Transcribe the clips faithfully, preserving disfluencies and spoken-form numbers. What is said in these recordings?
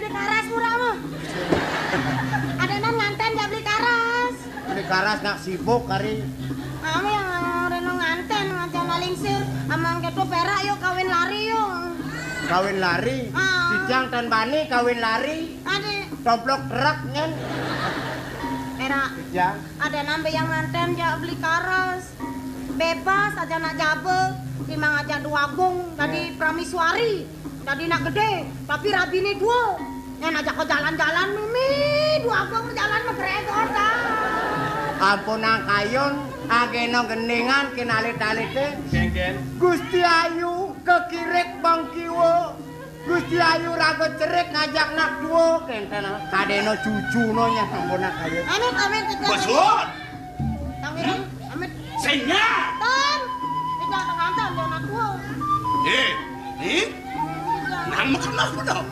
Karas murah mah. Ada nan nganten jak beli karas. Beli karas nak sibuk kari. Kami yang reno nganten ngajak nalingsir, amang ketu perak yuk kawin lari yuk. Kawin lari. Ah. Titiang tan bani kawin lari. Adi. Tomplok truk nyen. Perak. Titiang. Ada nan yang nganten jak beli karas. Bebas aja nak jabe, timang aja dua gong, tadi pramisuari, tadi nak gede, tapi rabine dua. Yang ajak kau jalan-jalan mimi, dua gong jalan megregor dah. Ampun angkayun, ageno gendingan kinalit-alite. Genggen. Gusti Ayu kekirik bangkiwa. Gusti Ayu raga cerik ngajak nak dua, kenten kadeno cucuno nya ampun angkayun. Amit, amit, amit. Besut. Tangiran, amit. Senya. Tan. Tidak ada ngantan dia nak dua. Eh, ni? Nang makan lah benar.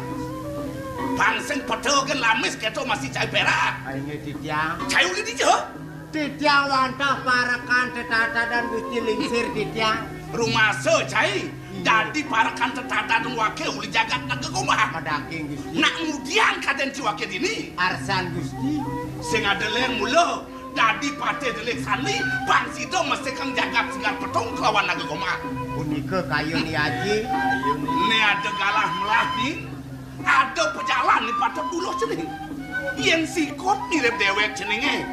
Bang sing pedogen lamis keto masih cai perak. Ayo titiang. Cai uli dija. Titiang wantah parekan tetatadan Gusti Lingsir titiang. Rumasa cai. Dadi parekan tetatadan wake uli jagat nak gegomah. Madaging Gusti. Nak ngudiang kaden ci wake dini. Arsan Gusti. Sing ada leng mula. Dadi patih delik sandi, bang sida mestikang jagat Sigar Petung kelawan Naga Goma. Punika kayun ni Aji. Ni ada galah melah ni, ada pejalan ni patut duluh cening. Yen sikut mirip dewek ceninge,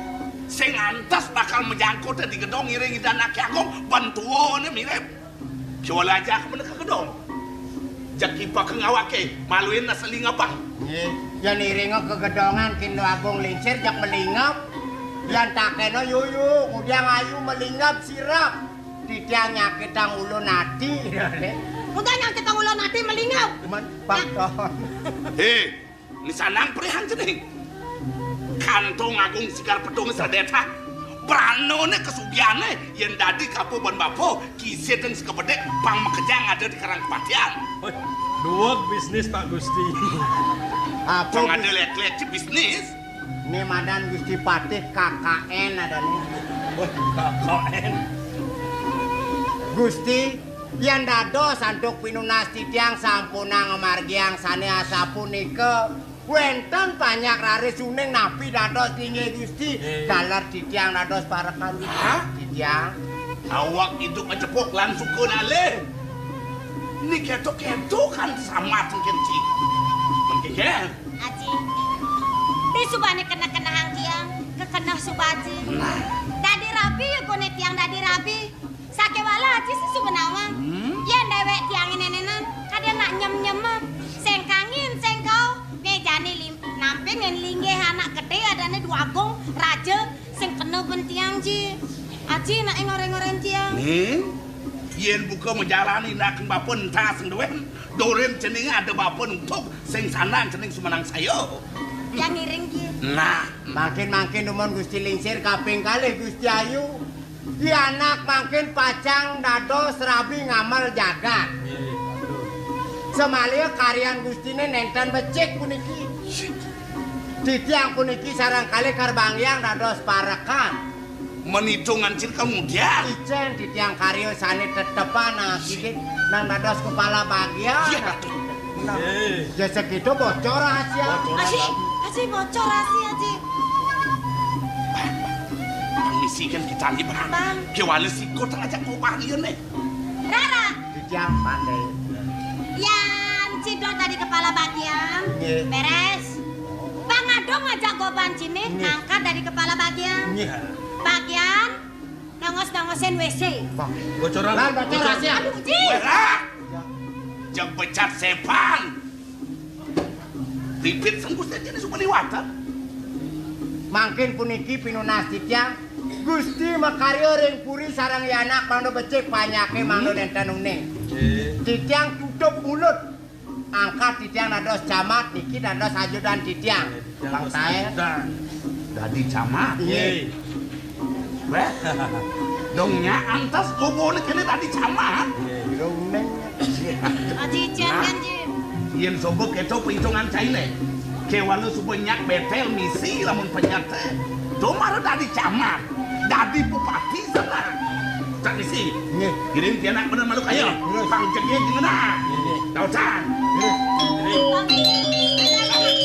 sing antes bakal majangkut di gedong ngiring Ida Anake Agung, ben tuane mirip. Coba aja aku meneka gedong. Jaki pakai ngawake, maluin nasa lingap, Bang. Nggih, yen iringa kegedongan Kindo Agung Lingsir jak melingap. Yen takena yuyu, ngudiang ayu melingap sirap. Titiang nyakitang ulun ati. Udah nyakitang ulun ati melingap. Men, Bang Ton. Hei, Ni sanang perihang cening. Kantong Agung Sigar Petung sedeta. Branone kesugiane yen dadi kapo ban bapa, kisit dan sekebedek pang makejang ada di karang kepatian. Woi, duweg bisnis Pak Gusti. Apa Pang ada Gusti? Lek-lek ci bisnis. Ni madan Gusti Patih K K N adane. Woi, K K N. Gusti, yen dados antuk pinunas titiang sampunang ngamargiang sane asapunika, wenten panjak raris uning napi dados linggih Gusti, eh, daler titiang dados parekan Gusti. Hah? Titiang. Awak idup acepok lan suka nalih. Ni keto-keto kan samat mungkin ci. Mungkin kan? Aji. Ti subane kena-kenahang tiang, kekeneh suba Aji. Nah. Dadi rabi ya gone tiang dadi rabi. Sakewala Aji sing suba nawang. Hmm? Yen dewek tiange nenenan, kadang nak nyem-nyem. Sengkangin, sengkau. Mejane lim-, nampi ngen linggih anak gede adane Dwagung, raja, sing kena ben tiang, Ji. Aji nak ngoreng-ngoreng tiang. Ning, yen buka majalani nak bapa entah sing duwen, dorin ceninge ada bapa nutug sing sanang cening sumanang saya. Yang ngiring, Ji. Nah. Mangkin-mangkin dumun Gusti Lingsir kaping kalih Gusti Ayu. Pianak mangkin pacang dados rabi ngamel jagat. Samaliha karyan Gustine nenten becik puniki. Titiang puniki sareng kalih karbanggiang dados parekan. Menitungan cil kemudian. Icen titiang karya sane tetepan, ah, kidit nang dados kepala bagian. Iya, Ratu. Nah, eh, ya segitu bocor rahasia. Bocor. Aji, Aji bocor rahasia, Aji. Bang misi kan kita ni, Bang. Bang. Kewala sikut aja mau bagian nih. Rara. Titiang pandai. Yan cidok tadi kepala bagian. Nggih. Beres. Bang Adong ngajak goban cine, nggih, ngangkat dari kepala bagian. Nggih. Bagian nongos-nongosin W C. Bang. Bocoran. Bang, bocor rahasia. Aduh, Ji. Wah, jang becat sepan. Bibit sengkus aja nih suka liwatan. Mangkin puniki pinunas titiang. Gusti makarya ring puri sareng yanak mangda becik panyake mangda nenten uning. Nggih. Titiang tutup mulut. Angkat titiang dados camat, niki dados ajudan titiang. Bang Taen. Dadi camat. Nggih. Weh, dong nya antas obone kene dadi camat. Nggih. Aji jan kan, Ji. Yen sobo keto perhitungan caine. Kewala suba nyak betel misi lamun penyate. To mara dadi camat. Dadi bupati sana. Tak misi. Nggih. Kirim pianak bener malu kaya. Nggih. Pang jege jengenah. Nggih. Tau can. Nggih. Nggih.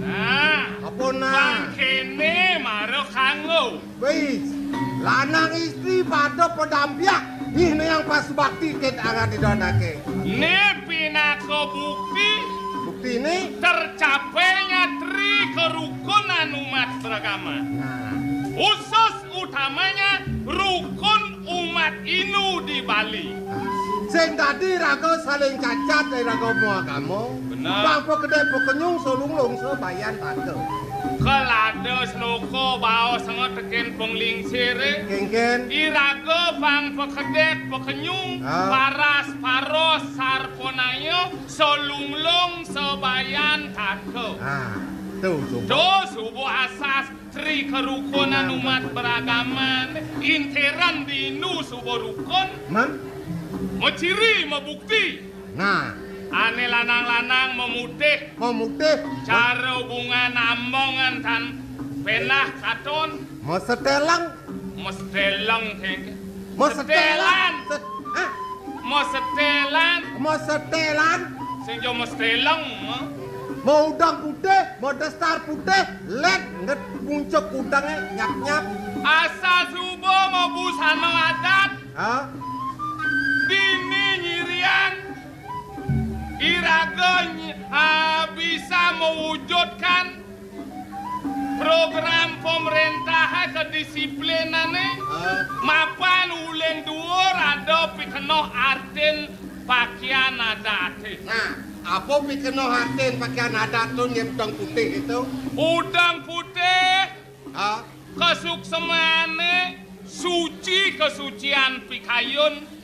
Nah, apa nah? Bang kene mara kanggo. Wis, lanang istri pada pedampiak. Ih, ne yang pas bakti ket arah didonake. Ne pinaka bukti. Bukti ne? Tercapainya tri kerukunan umat beragama. Nah. Khusus utamanya rukun umat Hindu di Bali. Sing dadi raga saling cacat dari raga agama. Bener. Bang pekedek pekenyung solung longso bayan tata. Kelada sloka baos nga teken penglingsire. Kengken. Iraga bang pekedek pekenyung, ah, paras paros sarponaya solunglung sebayan tata. Ah, tu suba. Tu suba asas tri kerukunan umat beragama, intiran dinu suba rukun. Man? Maciri mabukti. Nah. Ane lanang-lanang mamutih. Mamutih. Cara hubungan ambongan tan penah katon. Maseteleng. Maseteleng, kengke. Masetelan. Masetelan. Set-, hah? Masetelan. Masetelan. Sing jo maseteleng, ha? Mau udang putih, mau daster putih, let nget puncak udangnya nyap-nyap. Asa suba mau busana adat. Ha? Dini nyirian iraga ny-, ah, bisa mewujudkan program pemerintah kedisiplinane, ah, mapan uling duur ada pikenoh artin pakaian adat. Nah, apa pikenoh artin pakaian adat tu, yen udang putih itu? Udang putih. Ah. Kasuksemane suci, kasucian pikayun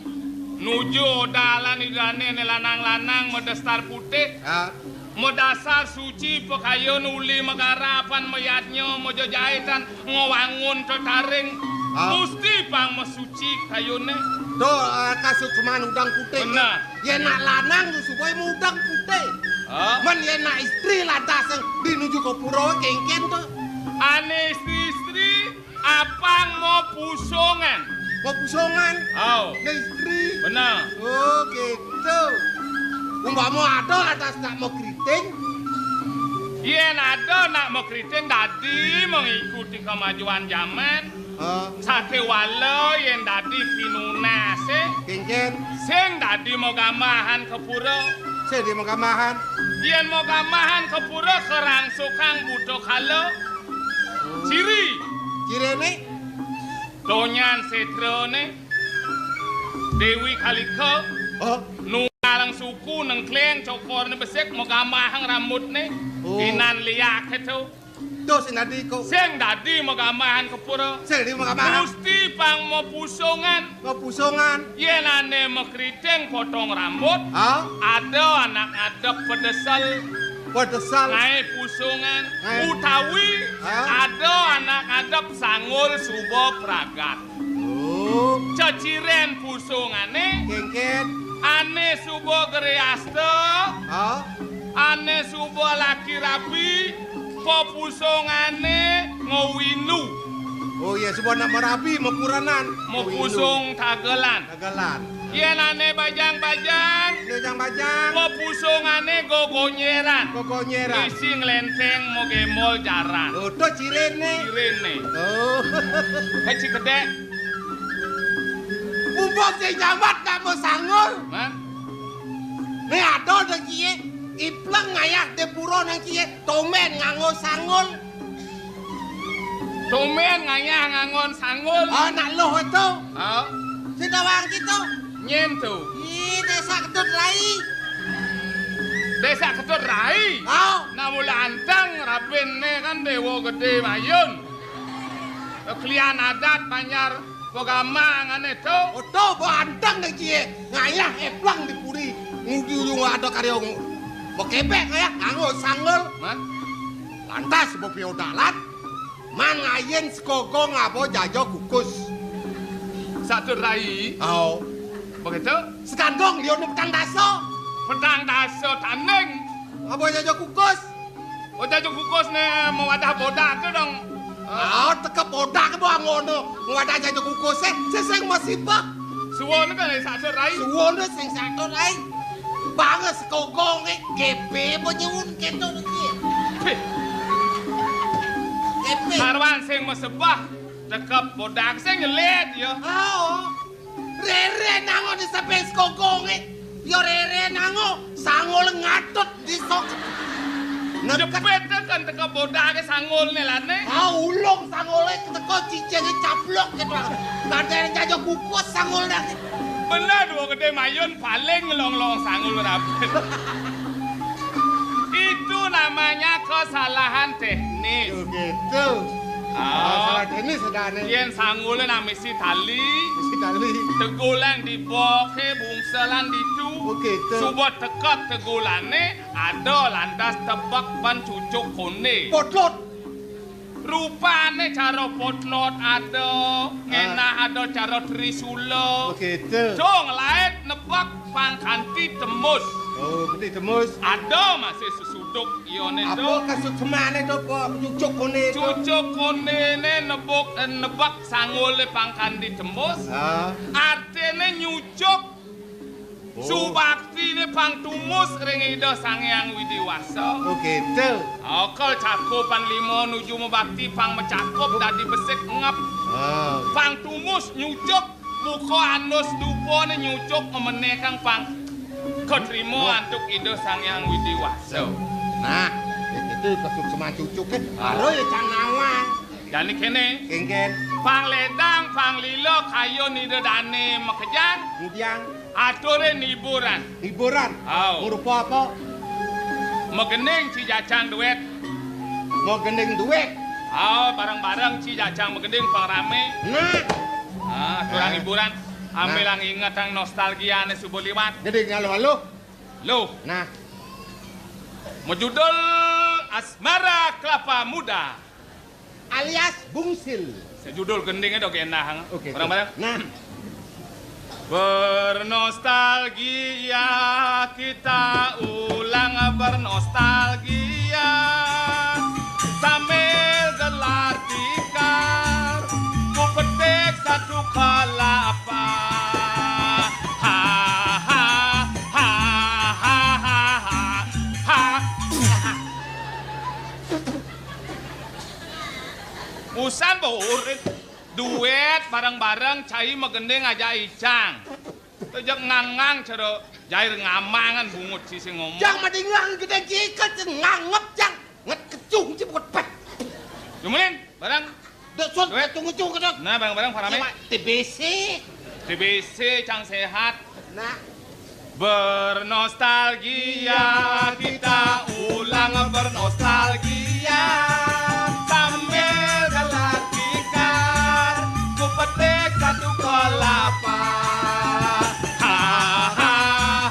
nuju dalan idane ne lanang-lanang madastar putih. Ah. Madasar suci pikayun uli magarapan mayadnya majajaitan ngawangun tetaring. Ah. Musti pang masuci kayune. To, ah, kasukseman udang putih. Benar. Yen nak lanang suba mudang putih. Ah. Men yen nak istri lantas dinuju ka pura kengken to. Ane istri-istri apang mau pusungan. Mau pusungan? Au. Nek istri. Benar. Oh, gitu. Umpama ada lantas nak mau keriting. Yen ada nak mau keriting dadi mengikuti kemajuan zaman. Ha. Sakéwala yén dadi pinunasé. Kénkén. Sing dadi magambahan ka pura. Sing dadi magambahan. Yén magambahan ka pura karangsukang buta kala. Oh. Ciri. Ciriné? Donyan sétrané. Déwi Kalika. Oh. Nunggalang suku nengkléng cokorné besik magambahang rambutné. Oh. Inan liaké to. Terus sing dadi kok. Sing dadi magambahan ka pura. Sing dadi magambahan. Gusti pang mapusungan. Mapusungan. Yén ané makriting potong rambut, ha? Ada anak ngadep pedesel. Pedesel. Ngaé pusungan. Ngaé. Utawi, ha? Ada anak ngadep sanggul suba pragat. Oh. Ceciren pusungané. Kénkén. Ané suba griasta. Ha? Ané suba laki rabi, pepusungané ngawindu. Oh iya, suba nak marabi, makurenan. Mapusung tagelan. Tagelan. Yén ané bajang-bajang. Bajang-bajang. Pepusungané gogonyeran. Gogonyeran. Isi nglénténg magémbol jaran. Oh, to ciriné. Ciriné. Oh. Hei, Cikedék. Mumpung sing nyambat nak mau sanggul. Hah? Né ada nang kié, ipleng ngayah di pura nang kié, tumbén nganggo sanggul. Tumbén ngayah nganggon sanggul. Oh, nak luh itu. Oh. Sing tawang kita. Nyén to? Ih, Désa Ketut Rai. Désa Ketut Rai? Oh. Nak mula anteng rabinné kan Déwa Gedé Mayun. Klian adat Banjar Pagama ngané to. Oto banteng dé cie. Ngayah éplang di puri. Ngudi ujung ada karya ng-, bekebek ngayah nganggo sanggul. Man? Lantas bepiodalan. Man ngayin sekogong abo jaja kukus. Satu rai. Oh. Begitu? Sekandong dia ni petang dasa. Petang dasa tanding. Abo jaja kukus. Oh, jaja kukus né mawadah bodak tu dong. Ah, tekep bodak bo anggono. Mawadah jaja kukus, eh. Sing sing masibah. Suwon kan satu rai. Suwon sing satu rai. Bang sekogong, eh. Gepe benyun keto lagi. Heh. Gepe. Sarwan sing masebah. Tekep bodak sing nyelit ya. Oh. Rere nango di samping sekogongé. Ya rere nango, sanggul ngatut di sok. Jepit kan teka bodaké sanggulné lané. Ah, ulung sanggulé teka cicingé caplok gitu. Kadén jaja kukus sanggul dah. Bener, dua gedé mayun paling ngelong-long sanggul rapet. Itu namanya kesalahan teknis. Oh, gitu. Ah. Salah teknis sedane. Yén sanggulé nak misi tali. Misi tali. Tegulé diboké bungselan ditu. Oh, gitu. Suba teka tegulané ada lantas tebek ban cucuk koné. Potlot. Rupané cara potlot ada, ngenah ada cara trisula. Oh, gitu. Cung lain nebek pang kanti tembus. Oh, kanti tembus. Ada masih sesuduk. Iyoné apa to? Kasut semane to, kok nyucuk koné to? Cucuk konéné nebuk, eh, nebak sanggulé pang kanti tembus. Ah. Artiné nyucuk. Oh. Subaktiné pang tumus ring Ida Sang Hyang Widi Wasa. Oh, gitu. Okel cakupan lima nuju mabakti pang macakup dadi besik ngep. Ah. Pang tumus nyucuk Muka andus dupané nyucuk ngemenékang pang katrima antuk Ida Sang Hyang Widi Wasa. Nah, itu kesukseman cucuké. Baru ya can nawang. Jani kéné. Kéngkén. Pang lédang, pang lila, kayun Ida Dané makejang. Ngudiang. Aturin hiburan. Hiburan? Au. Ngurupa apa? Magending ci jacang duit. Magending duit? Au, bareng-bareng ci jacang magending pang ramé. Nah. Ah, aturang hiburan. Nah. Ambilang ingetang nostalgiané suba liwat. Jadi ngaluh-aluh. Luh. Nah. Majudul Asmara Kelapa Muda. Alias Bungsil. Sajudul gendingé dong endah. Oke, bareng-bareng. Nah. Bernostalgia, kita ulang bernostalgia sambil gelar tikar. Ku petik satu kelapa. Ha, ha, ha. Usan baurit, duet bareng-bareng, cai magending ajak icang. Tejak ngangang cara jair ngamangan bungut ci sing ngomong. Jang madingang gedé jikat ngangep jang. Nget kecung ci buat pet. Jumulin bareng. Dek sun duet. Tunggu cung kedok. Nah, bareng-bareng parame. T B C. T B C cang sehat. Nah. Bernostalgia, kita ulang bernostalgia. Sambil gelar tikar, ku petik satu kelapa. Ha, ha,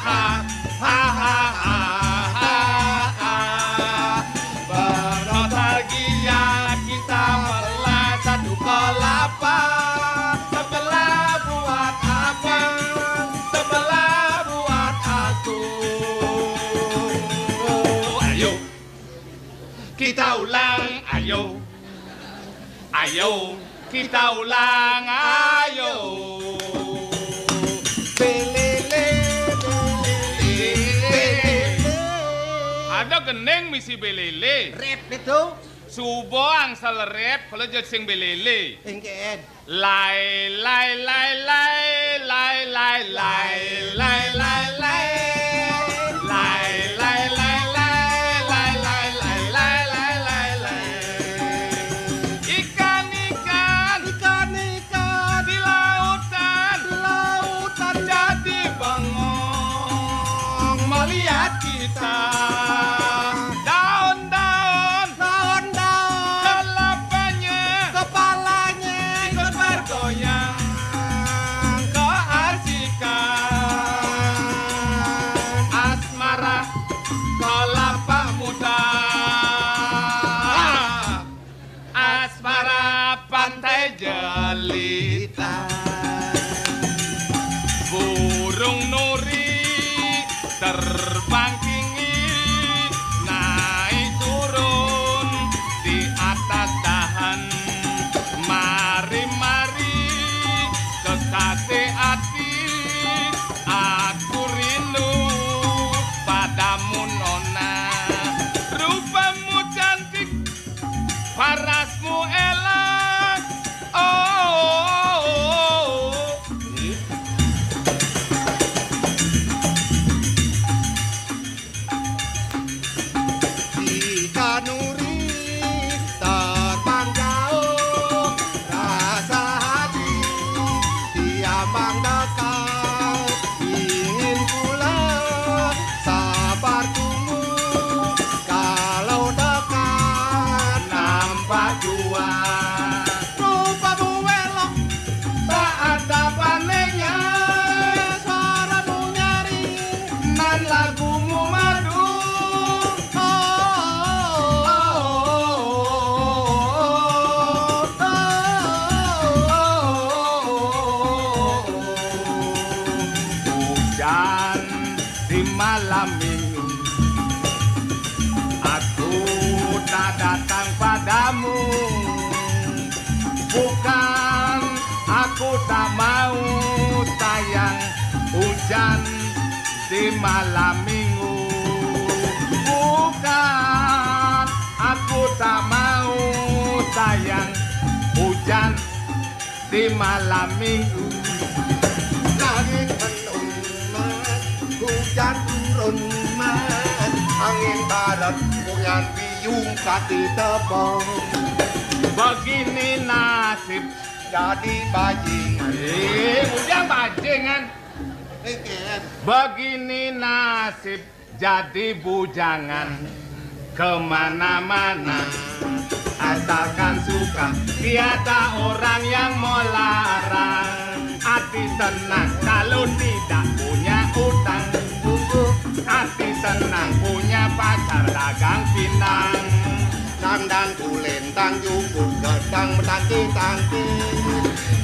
ha, ha, ha, ha, ha. Bernostalgia, kita melai satu kelapa. Sebelah buat abang, sebelah buat aku. Ayo, kita ulang, ayo. Ayo, kita ulang, ayo. Belele, belele, belele. Ada gending misi belele. Rep itu. Suba angsal rep, kalau jad sing belele. Engken. Lai, lai, lai, lai, lai, lai, lai. Ikan-ikan. Ikan-ikan. Di lautan. Di lautan. Jadi bengong melihat kita. Daun-daun. Daun-daun. Kelapanya. Kepalanya. Terbang tinggi, naik turun di atas dahan. Mari-mari kekasih hati, aku rindu padamu, Nona. Rupamu cantik, parasmu elok. Oh, jika nuri terbang jauh, rasa hati diambang dekat. Ingin pula sabar tunggu, kalau dekat nampak jua. Rupamu elok, tak ada bandingnya. Suaramu nyaring, nan lagumu merdu. Oh, oh, oh, oh, oh. Hujan di malam minggu, aku tak datang padamu. Bukan aku tak mau, sayang, hujan di malam minggu. Bukan aku tak mau, sayang, hujan di malam minggu. Langit mendung, Mas, hujan turun, Mas. Angin barat, bungan biung, kaki tebang. Begini nasib. Jadi bajingan. Eh, bujang bajingan. Eh, Ken. Begini nasib. Jadi bujangan kemana-mana, asalkan suka, tiada orang yang melarang. Hati senang kalau tidak punya utang, hati senang punya pacar dagang pindang. Tang dang kulintang jukut gedang, tangki-tangki.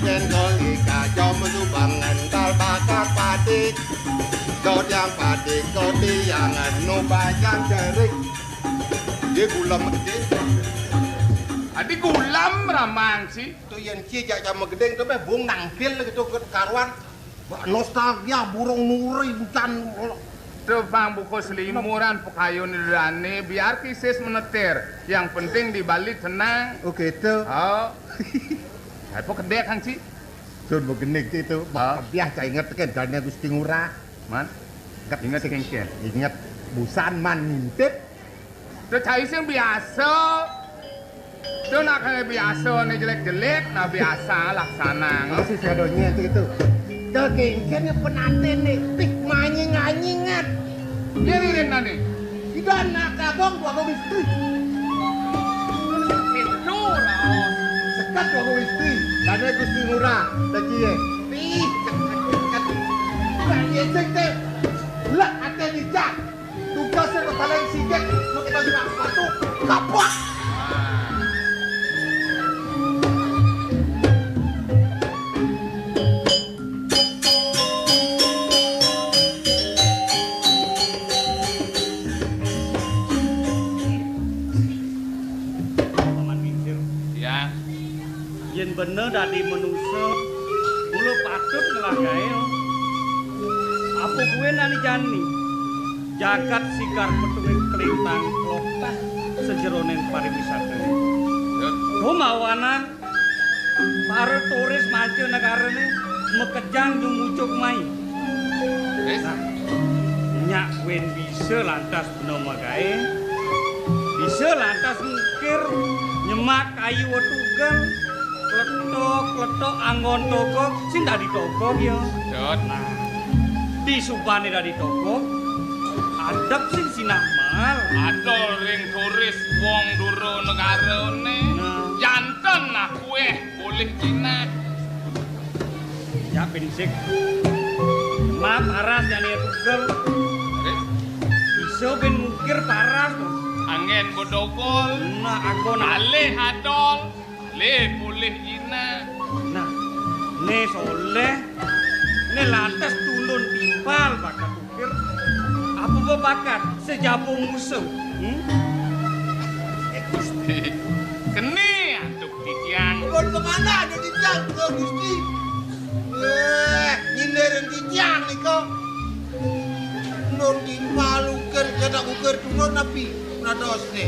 Yen koli kacau mesubang ngental bakar patik. Dot yang patik, dot yang anu bajang cerik. Dia gulam gede. Adi gulam ramang sih. Tu yen cie jak sama gedeng tu meh bung nangkil gitu ke karuan. Bak nostalgia burung nuri bucan. Tu pang buku selimuran pekayun dane biar kisis menetir. Yang penting di Bali tenang. Oh gitu. Oh. Apa kedek kang sih? Sun begenik itu, ah, biah cai inget teken dane Gusti Ngurah. Man? Inget, inget sing kengken. Inget busan man ngintip. Tu cai sing biasa. Tu nak kaya biasa ne jelek-jelek, nah biasa laksana. Masih sadonye itu, itu. Kengken ne penanten ne, pih manying-anyingan. Dia ririn nani. Ida anak abang dua kau istri. Itu raos. Sekat dua kau istri. Dane Gusti Ngurah, dah cie. Ih, sekat, sekat. Lah, iya sing teh. Lah, ate dicak. Tugasnya ke paling sikit, mau kita juga sepatu. Kapok. Paman Mincir. Ya. Yen bener dadi manusa, mula patut ngelah gaé. Apa kuwi nani jani? Jagat sigar petuwing kelintang klotah sajeroning pariwisata. Ya. Kumawanan para turis mancanegarané makejang jumujuk mai. Wis. Nah, nyak kuwi bisa lantas bena magaé, bisa lantas ngukir nyemak kayu wetugel, kletok-kletok anggon togog sing dadi togog ya. Dot. Nah, disubané dadi togog, adep sing sinah mal. Adol ring turis wong dura negarané. Nah. Janten nah kuweh polih jinak. Ya, pinsik. Mat aras jani tugel. Eh? Iso ben mukir paras, to. Anggen bodogol. Nah, anggon alih adol. Le polih jinak. Nah, ne soleh. Ne lantas tulun timpal bakat ukir. Bakat sejabung musuh. Hmm? Eh, Gusti, kene antuk titiang. Pun kemana ada titiang, Gusti? Eh, nyindirin titiang nika. Nun timpal ukir, cetak ukir turun napi? Nadosne.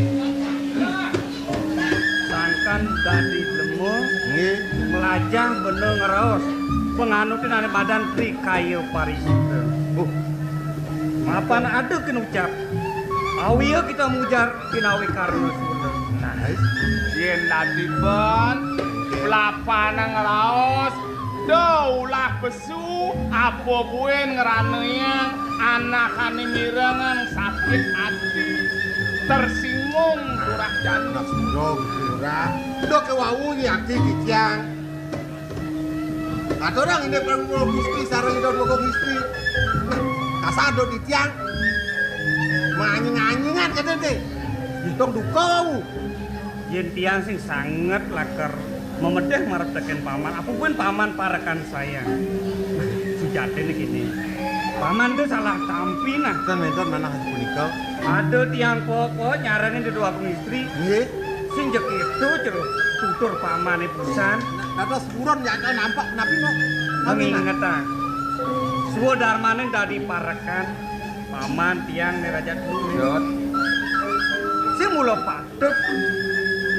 Sangkan dadi blema, nggih, melajah bena ngraos panganutin ane madan Trikaya Parisita. Uh. Mapan ada kinucap, awiya kita mujar pinawi karna Sunda. Nah, yen dadi ben, pelapana ngraos, da ulah besu, apa buin ngranayang anakane mirengang sakit ati, tersinggung turah jana. Singgung turah. Da kewau nyaki titiang. Aturang indik Prabu Gusti sareng Ida Dwagung Istri. Nah, kasado titiang. Manying-anyingan kene te. Dong duka wau. Yen tiang sing sanget lakar mamedeh marep teken paman, apa buin paman parekan sayang. Nah, sujatine kene. Paman to salah tampi nah. Ten wenten manah punika. Ada tiang koko nyarengin Ida Dwagung Istri. Nggih. Sing jek itu jero tutur pamane pisan. Dados purun ya nampak napi no. Napi nah. Ngingetang. Swadarmane dadi parekan paman tiang ne rajat guru. Dot. Sing mula patut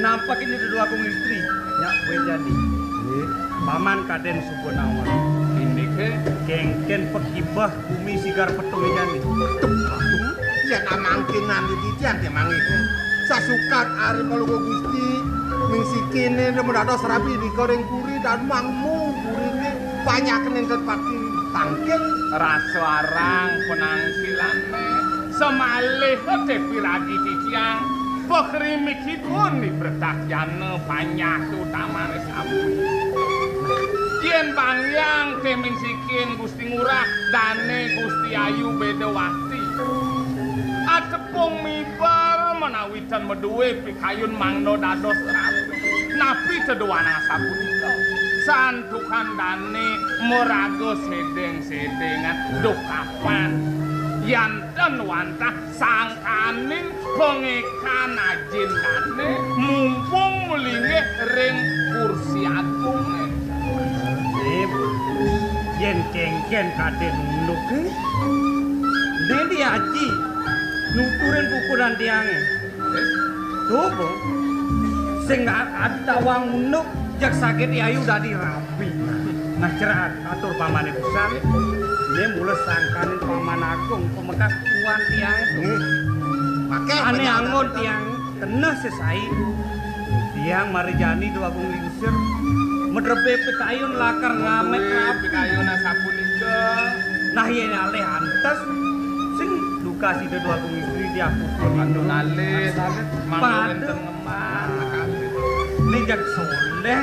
nampakin Ida Dwagung Istri nyak buin jani. Nggih. Paman kaden suba nawang. Indike kengken pakibeh bumi sigar petung jani. Tuh, tuh. Yen amangkinan di titiang te mangke. Sasukat ari Palungguh Gusti ming sikine demen dados rabi nika ring puri dan mangmu purine banyak nenten pati tangkil. Rasa arang penangsilane semalih te piragi titiang pakrimikipun di Bretahyana panjah utamane sami. Yen bangyang te ming sikin Gusti Ngurah dane Gusti Ayu Bedawati. Atepung mibar menawi tan maduwe pikayun mangda dados rabi. Napi teduanang sapunika? Santukan dane maraga sedeng-sedengan dukapan. Yanten wantah sangkaning pangekan ajin dane mumpung melinggih ring kursi agunge. Sip. Yen kengken kaden unduk, eh? Dene aji nuturin pukulan tiange. Tuh, Bu. Sing a-, adawang unduk, jak sakit ayu dadi rabi. Nah, cerak atur pamane pisan. Ini mula sangkaning paman agung pemekas tuan tiange tuh. Nggih. Make ane angon tiang. Teneh sesai. Tiang mari jani Dwagung Lingsir. Medrebe pikayun lakar ngamek rabi. Pikayun asapunika. Nah, yen alih antes sing duka sida Dwagung Istri diapupun. Kandun alih. Mangga wenten ngemah. Ning jak soleh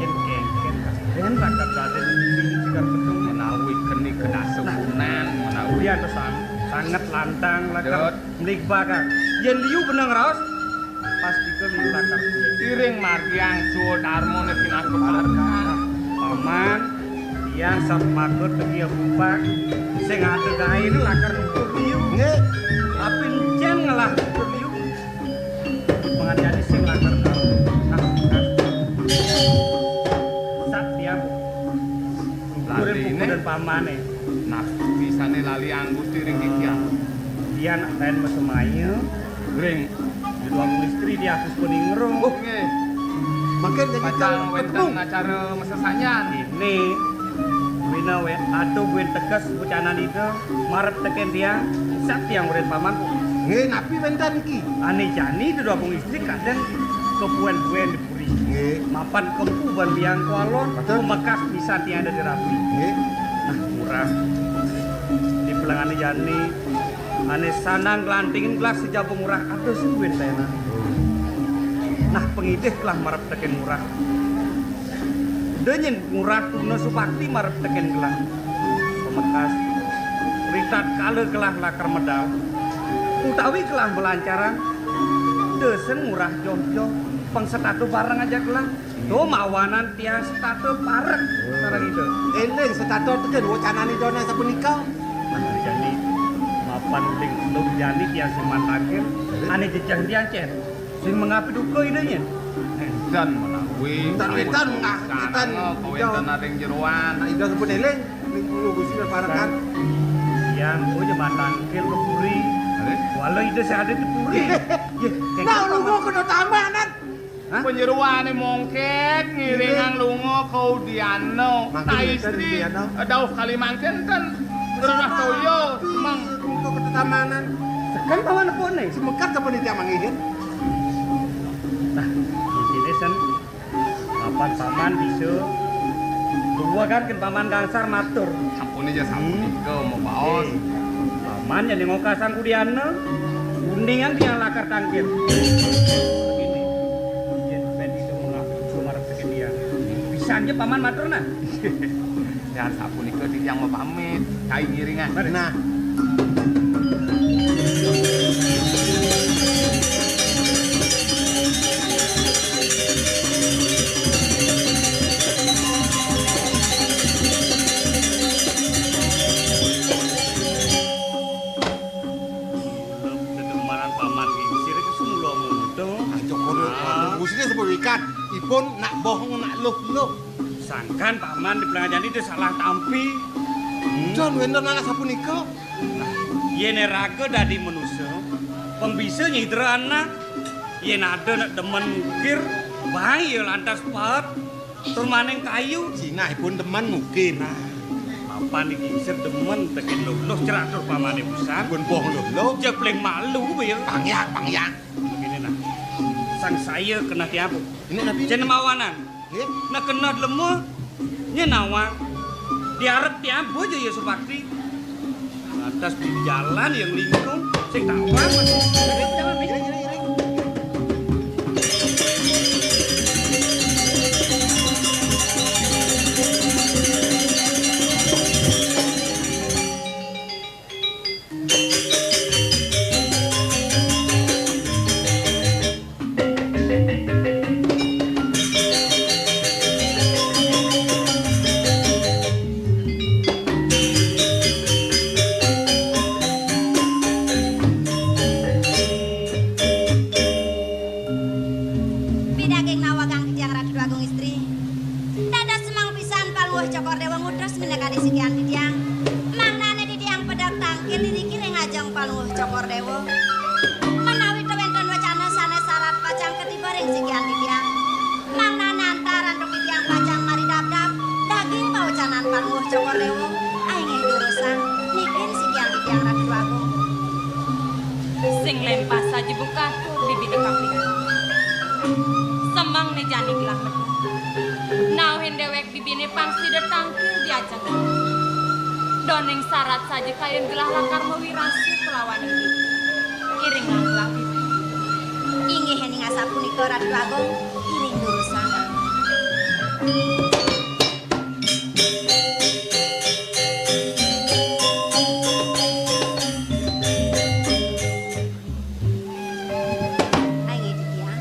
yen kengken kaden rakat raden sing cikar petung menawi keni kedasa punan menawi. Iya, pesan sanget lantang lakar. Mligbakan. Yen liu benang raos, pastika liu lakar kuwi. Iring margiang suwa darmane pinaka parekan. Paman, tiang sat magot tegi abupak. Sing ada gaene lakar nutur liu. Nggih. Tapi encen ngelah nutur liu. Mengajani sing lakar tahu. Nah, nah. Sat tiang. Nuturin pupu dan pamane. Nah, bisane lali anggusti ring titiang. Tiang nak taen masemaya. Ring. Di ruang istri di atus pening ro. Oh, nggih. Makin jadi pacang wenten acara masesanyan. Ini wina we atuh buin teges ucanan itu marep teken tiang. Sak tiang urin paman. Nggih, napi wenten iki? Ane jani di ruang istri kadang kebuen-buen. Nggih. Mapan kempu ban biang kualon, betul. Mekas pisan tiang dadi rabi. Nggih. Nah, murah. Di pelengane jani, ane sanang glantingin gelah sejaba murah atus sing duwin tenan. Nah, pengidih gelah marep teken murah. Denyen murah tuna subakti marep teken gelah. Pemekas. Ritatkala gelah lakar medal. Utawi gelah melancaran. Desen murah joh-joh. Pang setata bareng aja gelah. Tuh mawanan tiang setata parek sareng Ida. Eling setata teken wacanane dana sapunika. Nah, jani Apan uling telung jani tiang sing mantangkil, ané jejeh tiang cén. Sing mengapi duka idanya. Énten menawi. Énten, énten, énten. Kawéntenan ring jeroan. Nah, Ida sampun éling, ning Gusti parekan. Tiang kok ya mantangkil ke puri. Wala Ida sing ada di puri. Nah, lu mau kena tambahan. Hah? Panjeroané mongkét ngiringang lunga ka Udiana. Mangkin nah, istri, Udiana. Dauh kali mangkin ten. Terus toya, meng. Untuk ketetamanan. Sekan paman nepukne. Semekat apa nih tiang mangihin? Nah, intine sen. Papan paman bisa luwegan ken paman gangsar matur. Sampun aja sampun nika mau baos. Paman yang ngokasan Udiana. Uningan tiang lakar tangkil. Ini. Yen ben iso ngelakuin cuma resep dia. Bisa aja paman matur nah. Ya sapunika titiang mapamit, kain ngiringan. Nah. Dedemenan paman Gingsir iki semula muda. Aja kono. Ah. Musine sebut wikan. Ipun nak bohong, nak luh-luh. Sangkan paman di pelanggan itu salah tampi. Hmm. Jan wénten anak sapunika. Nah, yén raga dadi manusa, pembisa nyidra anak. Yén ada nak demen ngukir, baé ya lantas paet. Tur maning kayu. Sinah ipun demen ngukir. Nah, mapan iki isih demen tekén luluh cerak tur pamane pisan. Pun boh luluh. Jepling malu ya. Pangyak, pangyak. Ngene nah. Sang saya kena tiap. Ini nabi. Jeneng mawanan. Nggih. Nek kena lemah, nyen nawang. Diarep tiap bojo ya supakti. Lantas di jalan yang lingkung, sing tawang. Iring, iring, iring. Pidaging nawagang titiang Ratu Agung Istri. Dados semeng pisan Palungguh Cokor Dewa ngutus minakadi sikian titiang. Mangdane titiang pedek tangkil iriki ring ajeng Palungguh Cokor Dewa. Menawi ta wenten wacana sane sarat pacang katiba ring sikian titiang. Mangdane antar antuk titiang pacang maridabdab daging pawacanan Palungguh Cokor Dewa. Ainggih durusang niki sikian titiang Ratu Agung. Sing lempas saja buka tur bibine kaping. Semeng ne jani gelah metu. Nauhin dewek bibine pang sida tangkil diajeng. Doning sarat saja kayun gelah lakar mawirasa kelawan iring. Iring nang gelah bibi. Inggih ening asapunika Ratu Agung, iring durusang. Ai nggih titiang.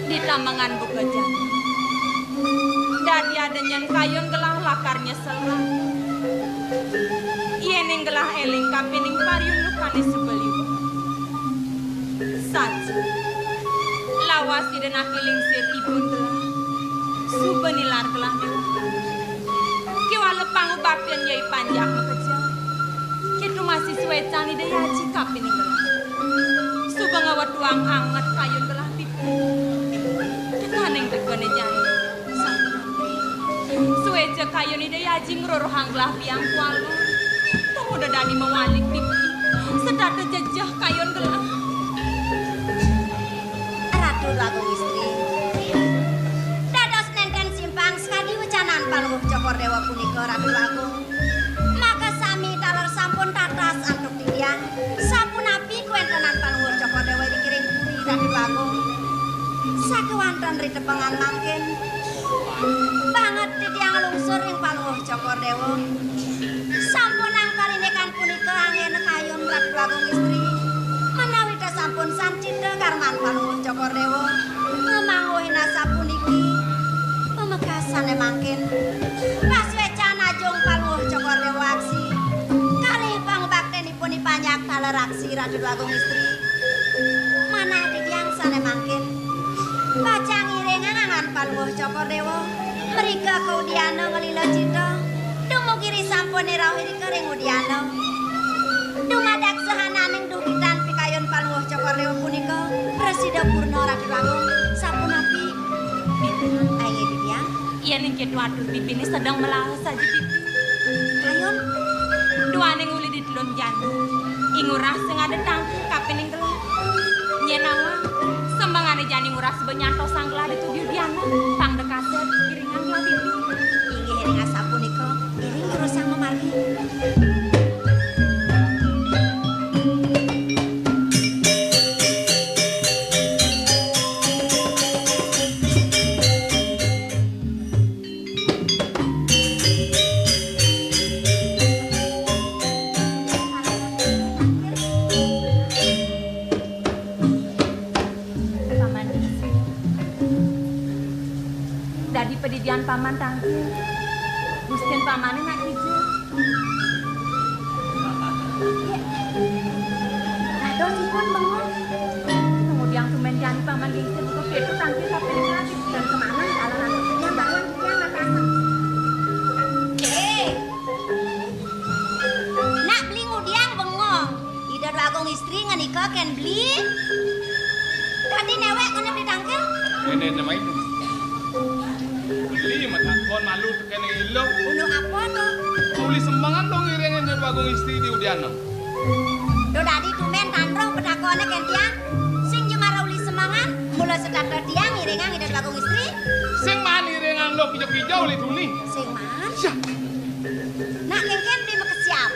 Ditamengan buka jani. Dadi ada nyen kayun gelah lakar nyesel. Yening gelah eling kapining pariundukane suba liwat. Saja. Lawas ida naki lingsir ibun gelah. Suba nilar gelah dewata. Kiwala pangubapin yai panjak makejang. Kitu masih suecan ida yaji kapining gelah. Suba ngawetuang anget kayun gelah pipi. Tekaning tegene nyai. Sueca kayun ida yaji ngrorohang gelah biang kualu. Temu dadi mawalik pipi. Sedada jejeh kayun gelah. Ratu Agung Istri. Dados nenten simpang sakadi wecanan Palungguh Cokor Dewa punika, Ratu Agung. Maka sami taler sampun tatas antuk titiang. Sapunapi kawentenan Palungguh Cokor Dewa ing kiring puri, Ratu Agung? Sakewanten ritepengan mangkin. Banget titiang lungsur ring Palungguh Cokor Dewa. Sampun angkar indikan punika anggena kayun Ratu Agung Istri. Menawi ta sampun sancita karman Palungguh Cokor Dewa, ngamangguhin asapuniki pamekasane mangkin. Pasuecan ajung Palungguh Cokor Dewa aksi kalih pangubaktenipun i panjak Ratu Déwa Agung Istri, manah titiang sané mangkin pacang ngiringang angan Palungguh Cokor Déwa mrika ka udyana nglila cita. Dumugi risampuné rauh irika ring udyana. Dumadak sahananing dugitan pikayun Palungguh Cokor Déwa punika prasida purna, Ratu Déwa Agung. Sapunapi? Inggih titiang. Yén kéto atur pipiné sedeng melaha saja pipi. Kayun. Duaning uli di telun jani. I Ngurah sing ada tangki kapining gelah. Nyén awang, sembangané jani Ngurah suba nyantosang gelah ditu di udyana. Pang da kasép, iringang gelah pipi. Inggih, iring asapunika. Iring terus sang mamargi. Paman Disi. Dadi padidian Paman tangkil. Gustin Pamané nak kija. Dadosipun bengong. Kemudian tumen jani Paman Disi buka kéto tangkil kapining lagi. Dan kemana kalau nanti dia bangun dia makan. Eh, nak beli ngudiang bengong. Ida Déwa Agung Istri ngenika kén beli. Dadi néwék kéné beli tangkil. Kéné né main. Beli matakon malu tekén ilo. Unu apa to? Uli sembangan dong iring Ida Déwa Agung Istri di udiana. Duh dadi tumen tandrong petakoné kén tiang. Sing jemara uli sembangan, mula setata tiang iringang Ida Déwa Agung Istri. Sing maan iringang lo kija-kija uli tuni. Sing maan. Syah. Nak kénkén beli makesiab.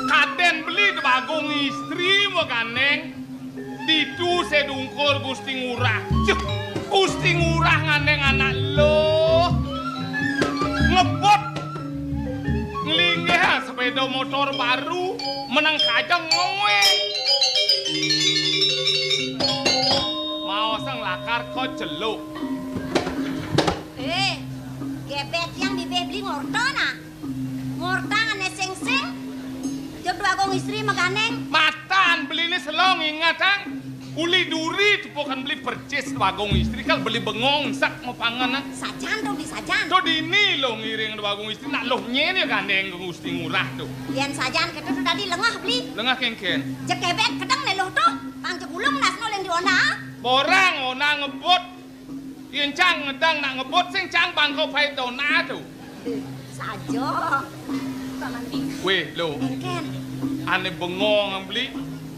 Kadén beli Déwa Agung Istri magandéng ditu sedungkur Gusti Ngurah. Cuh, Gusti Ngurah ngandéng anak lo. Ngebut. Nglinggih sepéda motor baru, meneng kajeng ngoéng. Maosang lakar kaceluk. Eh, gebet yang bibih beli ngorta nah. Ngortang ané sing-sing. Jog Déwa Agung Istri magandéng. Matan beliné selong ingetang. Uli duri tepukan beli percis Déwa Agung Istri kal beli bengong sak mapangan. Sajan to beli sajan. To dini lo ngiring Déwa Agung Istri nak lo nyén ya gandéng Gusti Ngurah to. Yén sajan kéto to dadi lengah beli. Lengah kénkén. Jeg kebek kedeng né lo to. Pang jeg ulung nasno lén di ona. Borang ona ngebut. Yén cang ngedang nak ngebut sing cang bangko pait dona to. Saja. Paman Bing. Wéh, lo. Engkén. Ané bengong beli.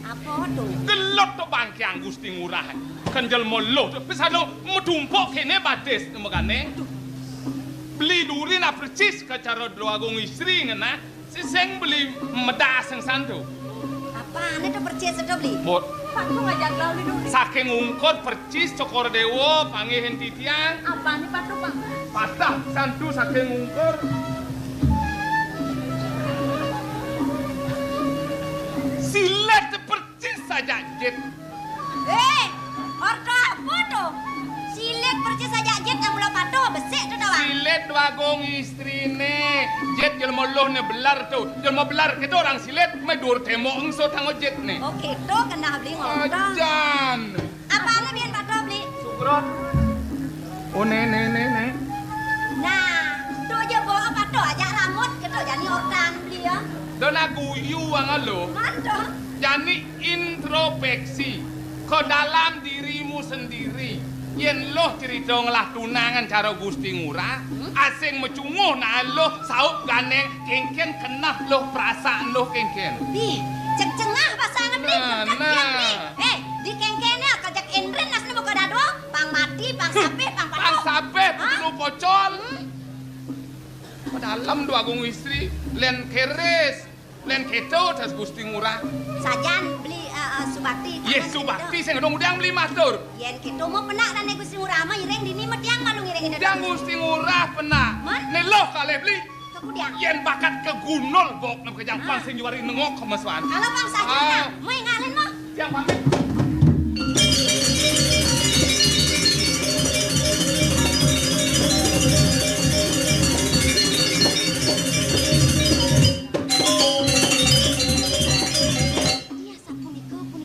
Apa to? Gelut to bangkiang Gusti Ngurah. Kenjel melo to. Pisano metumpuk kéné batis magané. Beli duri nak percis ka cara Déwa Agung Istri ngenah. Sing beli medas sing santu. Apané to percis to beli? Bot. Pang to ngajak lauli dulu. Saking ungkur percis Cokor Déwa pangihin titiang. Apané patuh, Pang? Patah santu saking ungkur. Silet percis sajak jit. Eh, orta apa to? Silit percis sajak jit yang mula patuh, besik to tawang. Silit Déwa Agung Istriné, jit jelema luh né beler to. Jelema beler kéto orang silit, mé dur témbok engso tanggo jit né. Oh, kéto kenah beli ngorta. Ajan. Apané bian patuh beli? Sukrot. Oh, né, né, né, né. Nah, to ja bawa patuh ajak rambut kéto jani ortan beli ya. Dona guyu wang lo. Mantap. Jani introspeksi ke dalam dirimu sendiri. Yén luh cerita ngelah tunangan cara Gusti Ngurah, asing macunguh nak luh saup gandéng kénkén kenah luh perasaan luh kénkén. Di, cek cengah pasangan beli, nah, cek nah. Beli. Eh, di kénkéné kejek indrin nas nemu ke dadua, pang mati, pang sapih, pang patuh. Pang sapih, hah? Pocol. Hmm. Padalem Déwa Agung Istri, lén keris. Lén kéto tas Gusti Ngurah. Sajan beli, eh, eh, subakti. Yé, taman subakti kéto. Sing dong udiang beli matur. Yén kéto mau penak dané Gusti Ngurah mah iring dini metiang malu ngiring ida. Udiang Gusti Ngurah penak. Mén? Né luh kalih beli. Ka kudiang. Yén bakat ke gunul bok nem kejang pang sing juari nengok kemesuan. Kalau pang sajan ah. Mau ngalin mah. Tiang pamit. Iya, sapunika pun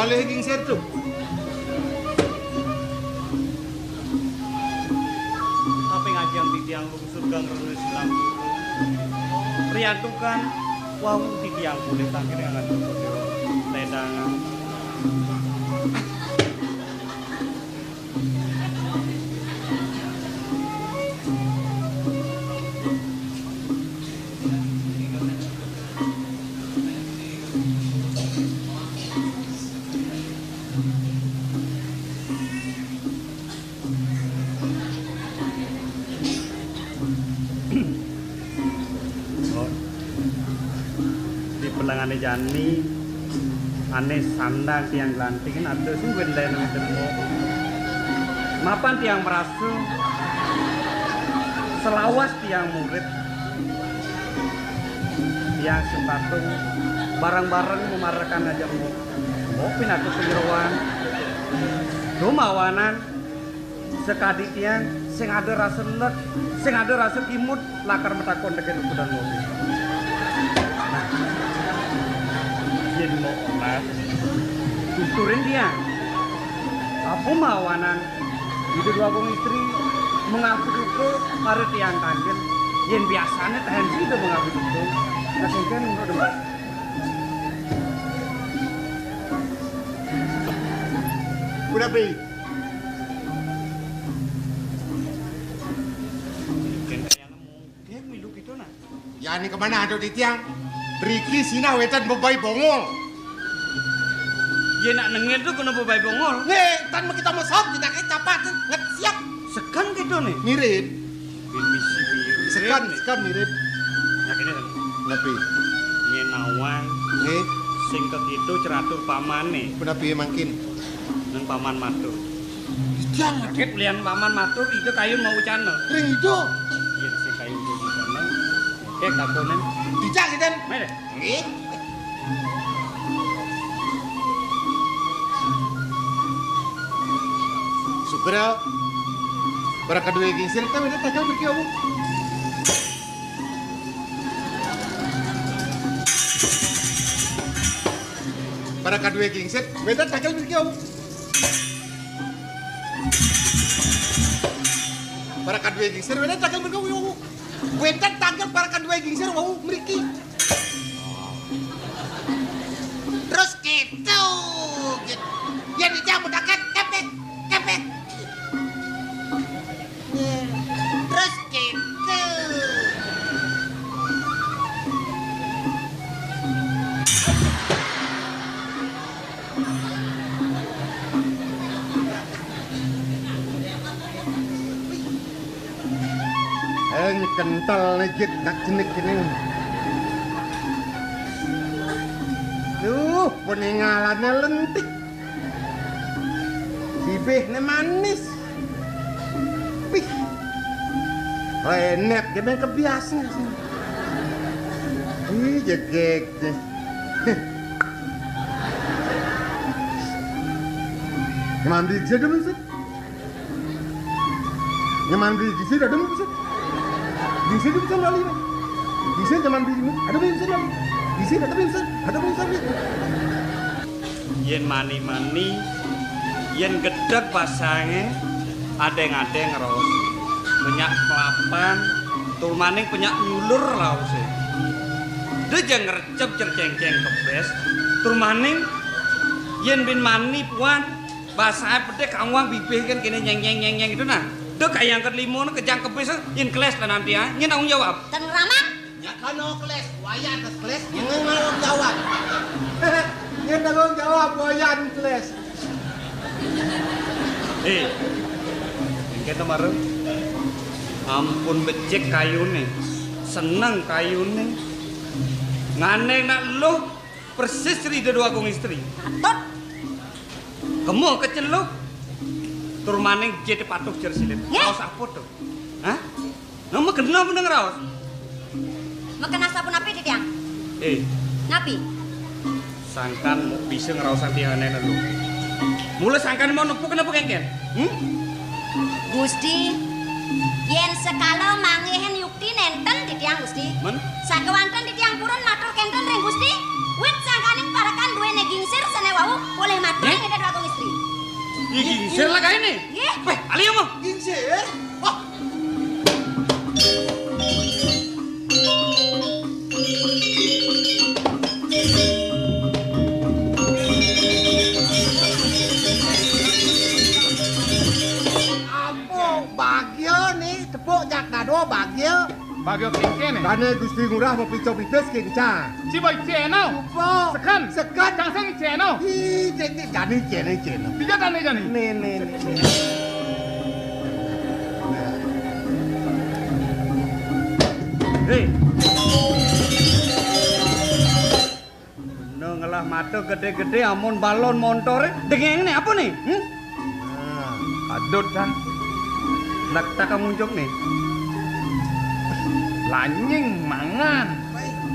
Kalih gingsir tu. Tapi ngajeng titiang lungsur gang renes lampu. Priantukan wau titiang pulih tangkir angan ledangan. Oh. Di pelengane jani, ane sandang tiang glanting, ada sing wendene ngeten, Mbok. Mapan tiang merasa selawas tiang murid, tiang sing patut bareng-bareng memarekan aja, Mbok. Mbok pinados sing nyeroan. Dumawanan sakadi tiang sing ada rasa let, sing ada rasa kimud, lakar matakon teken ukudan ngopi. Nah, yen mau olah, tuturin tiang. Apa mawanan Ida Dwagung Istri mengabdi duka marang tiang kanjeng? Yen biasane tahan sida mengabdi duka. Nah, sengken ngono, Mbok. Kuda pi? Ken kayane mungkin milu kita, nah. Ya, ini kemana ada di tiang? Riki sinah wetan bebai bongol. Yen nak nengil tu kena bebai bongol. Nih, tan mau kita mesop, kita kayak capat, nget siap. Sekan kita nih. Mirip. Bin misi mirip. Sekan, sekan mirip. Nah, kene kan. Napi? Nyen nawang. Nggih. Sing kekitu ceratur pamane. Punapi mangkin? Nang paman matur. Dijang. Kaget lian paman matur, ida kayun mau ucana. Ring ida. Yen sing kayun mau ucana. Kek takonen. Dijang, Iden. Mene. Nggih. Sugra, para kadue gingsir, ta wénten tanggal mriki, Wu? Para kadue gingsir, wénten tanggal mriki, Wu? Para kadue gingsir, wénten tanggal mriki, Wu? Wénten tanggal para kadue gingsir wau mriki. Terus kéto, gitu. Yén dijak mudakan kepet, kepet. Terus kéto. Eng kentel nejit nak jenik ini. Duh, peningalane lentik. Bibihne manis. Pih. Renet ge ben kebiasaan. Ih, jegeg. Mandi aja dulu, Sud. Nyaman beli gingsir ada bisa. Gingsir itu bisa lali, Pak. Gingsir nyaman beli, ada bisa lali. Gingsir ada bisa, ada bisa. Yén mani-mani, yén gedheg pasange, adeng-adeng raos. Penyak kelapan, tur maning penyak nyulur raose. Dejeng ngrecep cercengceng kebes, tur maning yén bin mani puan, basahe pedhe kangwang bibih kan kene nyeng nyeng nyeng nyeng itu nah. Dek kaya angkat limo ne kejang kebis, yen keles lah nanti, ah. Nyén tanggung jawab. Ten ramak. Nya kano keles, wayah atas keles, nya tanggung jawab. Nya tanggung jawab, wayah keles. Eh, engke to marem. Ampun becik kayune, seneng kayune. Ngane nak luh persis Ida Dwagung Istri. Atut. Kemo keceluk. Tur maning jete patuh jer silit. Nggih. Raos apa to? Hah? Nang mekena apa nang raos? Mekena sapunapi, Titiang? Eh. Napi? Sangkan mau bisa ngraosang tiangane lho. Mula sangkan mau nepuk kenapa kengken? Hmm? Gusti, yen sekala manggihin yukti nenten titiang Gusti. Men? Sakewanten titiang purun matur kenten ring Gusti. Wit sangkaning parekan duwene Gingsir sene wau, polih mati. Nggih? Nggih, Datu Agung Istri. Nggih, gingsir lah kae ne. Nggih. Weh, ali ya, Mo. Gingsir? Wah. Apa bagia ne, tepuk jak dado bagia. Bagya kengkene. Dane Gusti Ngurah mapica pipis kinca. Ciba iceno. Apa? Seken. Seken. Kang sing iceno. Ih, cek, cek, jani iceno, iceno. Dija dane jani. Ne, ne, ne, ne. Hei. Bener ngelah mata gede-gede amun balon montore. Dengeng ne apa ne? Hmm? Nah, adut kan. Lek tak kamunjuk ne. Lanying mangan.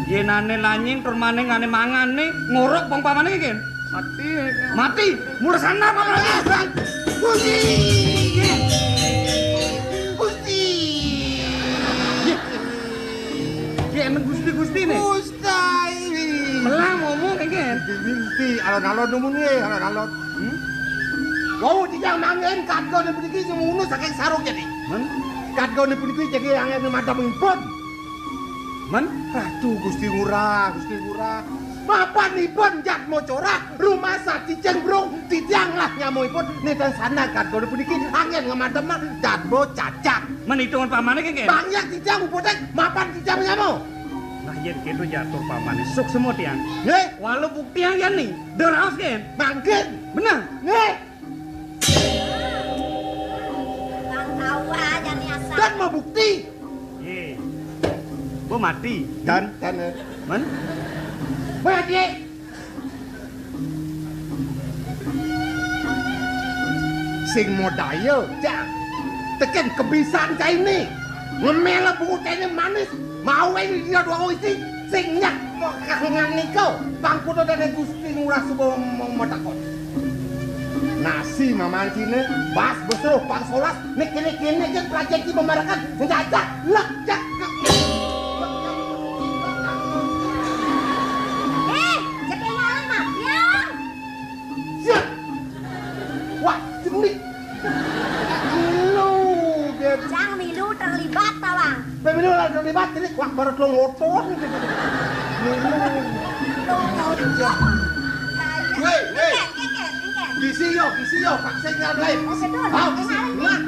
Yen ane lanying tur maning ane mangan ne, ngorok bang pamane iki, Ken. Mati. Mati. Mula sana pamane. Gusti. Gusti. Ki emang gusti-gusti ne. Gusti. Melah ngomong iki. Gusti, alon-alon numun nggih, alon-alon. Hmm? Wau tijang manggen kadgone puniki semono saking sarung jati. Men? Kadgone puniki jagi anggen madhep ipun. Men? Aduh, Gusti Ngurah, Gusti Ngurah. Mapan ipun jatma corak, rumasa tijang brung, tijang lah nyama ipun, nenten sana kadgone puniki anggen ngamadhep jatma cacak. Men itungan pamane iki, Ken? Bangyak tijang uputing, mapan tijang nyama. Nah, yen keto jatur pamane, suksma tiang. Nggih. Walau buktiang yen ni, deraos, Ken? Mangkin. Bener? Nggih. Bang tahu aja nih asal. Kan mau bukti. Ye. Bo mati. Dan, dan, eh. Men? Weh, Dik. Sing modaya, Cak. Teken kebisan kaine. Ngemela bungut kaine manis. Mau wae dina dua isi. Sing nyak kagungan nika. Pangkuda dene Gusti Ngurah Suba mau matakon. Nasi mamancine, bas besruh pang solas, nek kene-kene kan pelajar di pemarakan, menjajah, lek jak. Eh, jadi ngalang mah, ya. Siap. Wah, jenik. Lu, dia. Jang milu terlibat, tawang. Pemilu lah terlibat, ini kuak baru telung otot. Milu. Telung otot. Weh, weh. Engken, engken, engken. Bisi yo, bisi yo, paksa ngadai. Oke, tuh. Ah, bisi. Nah.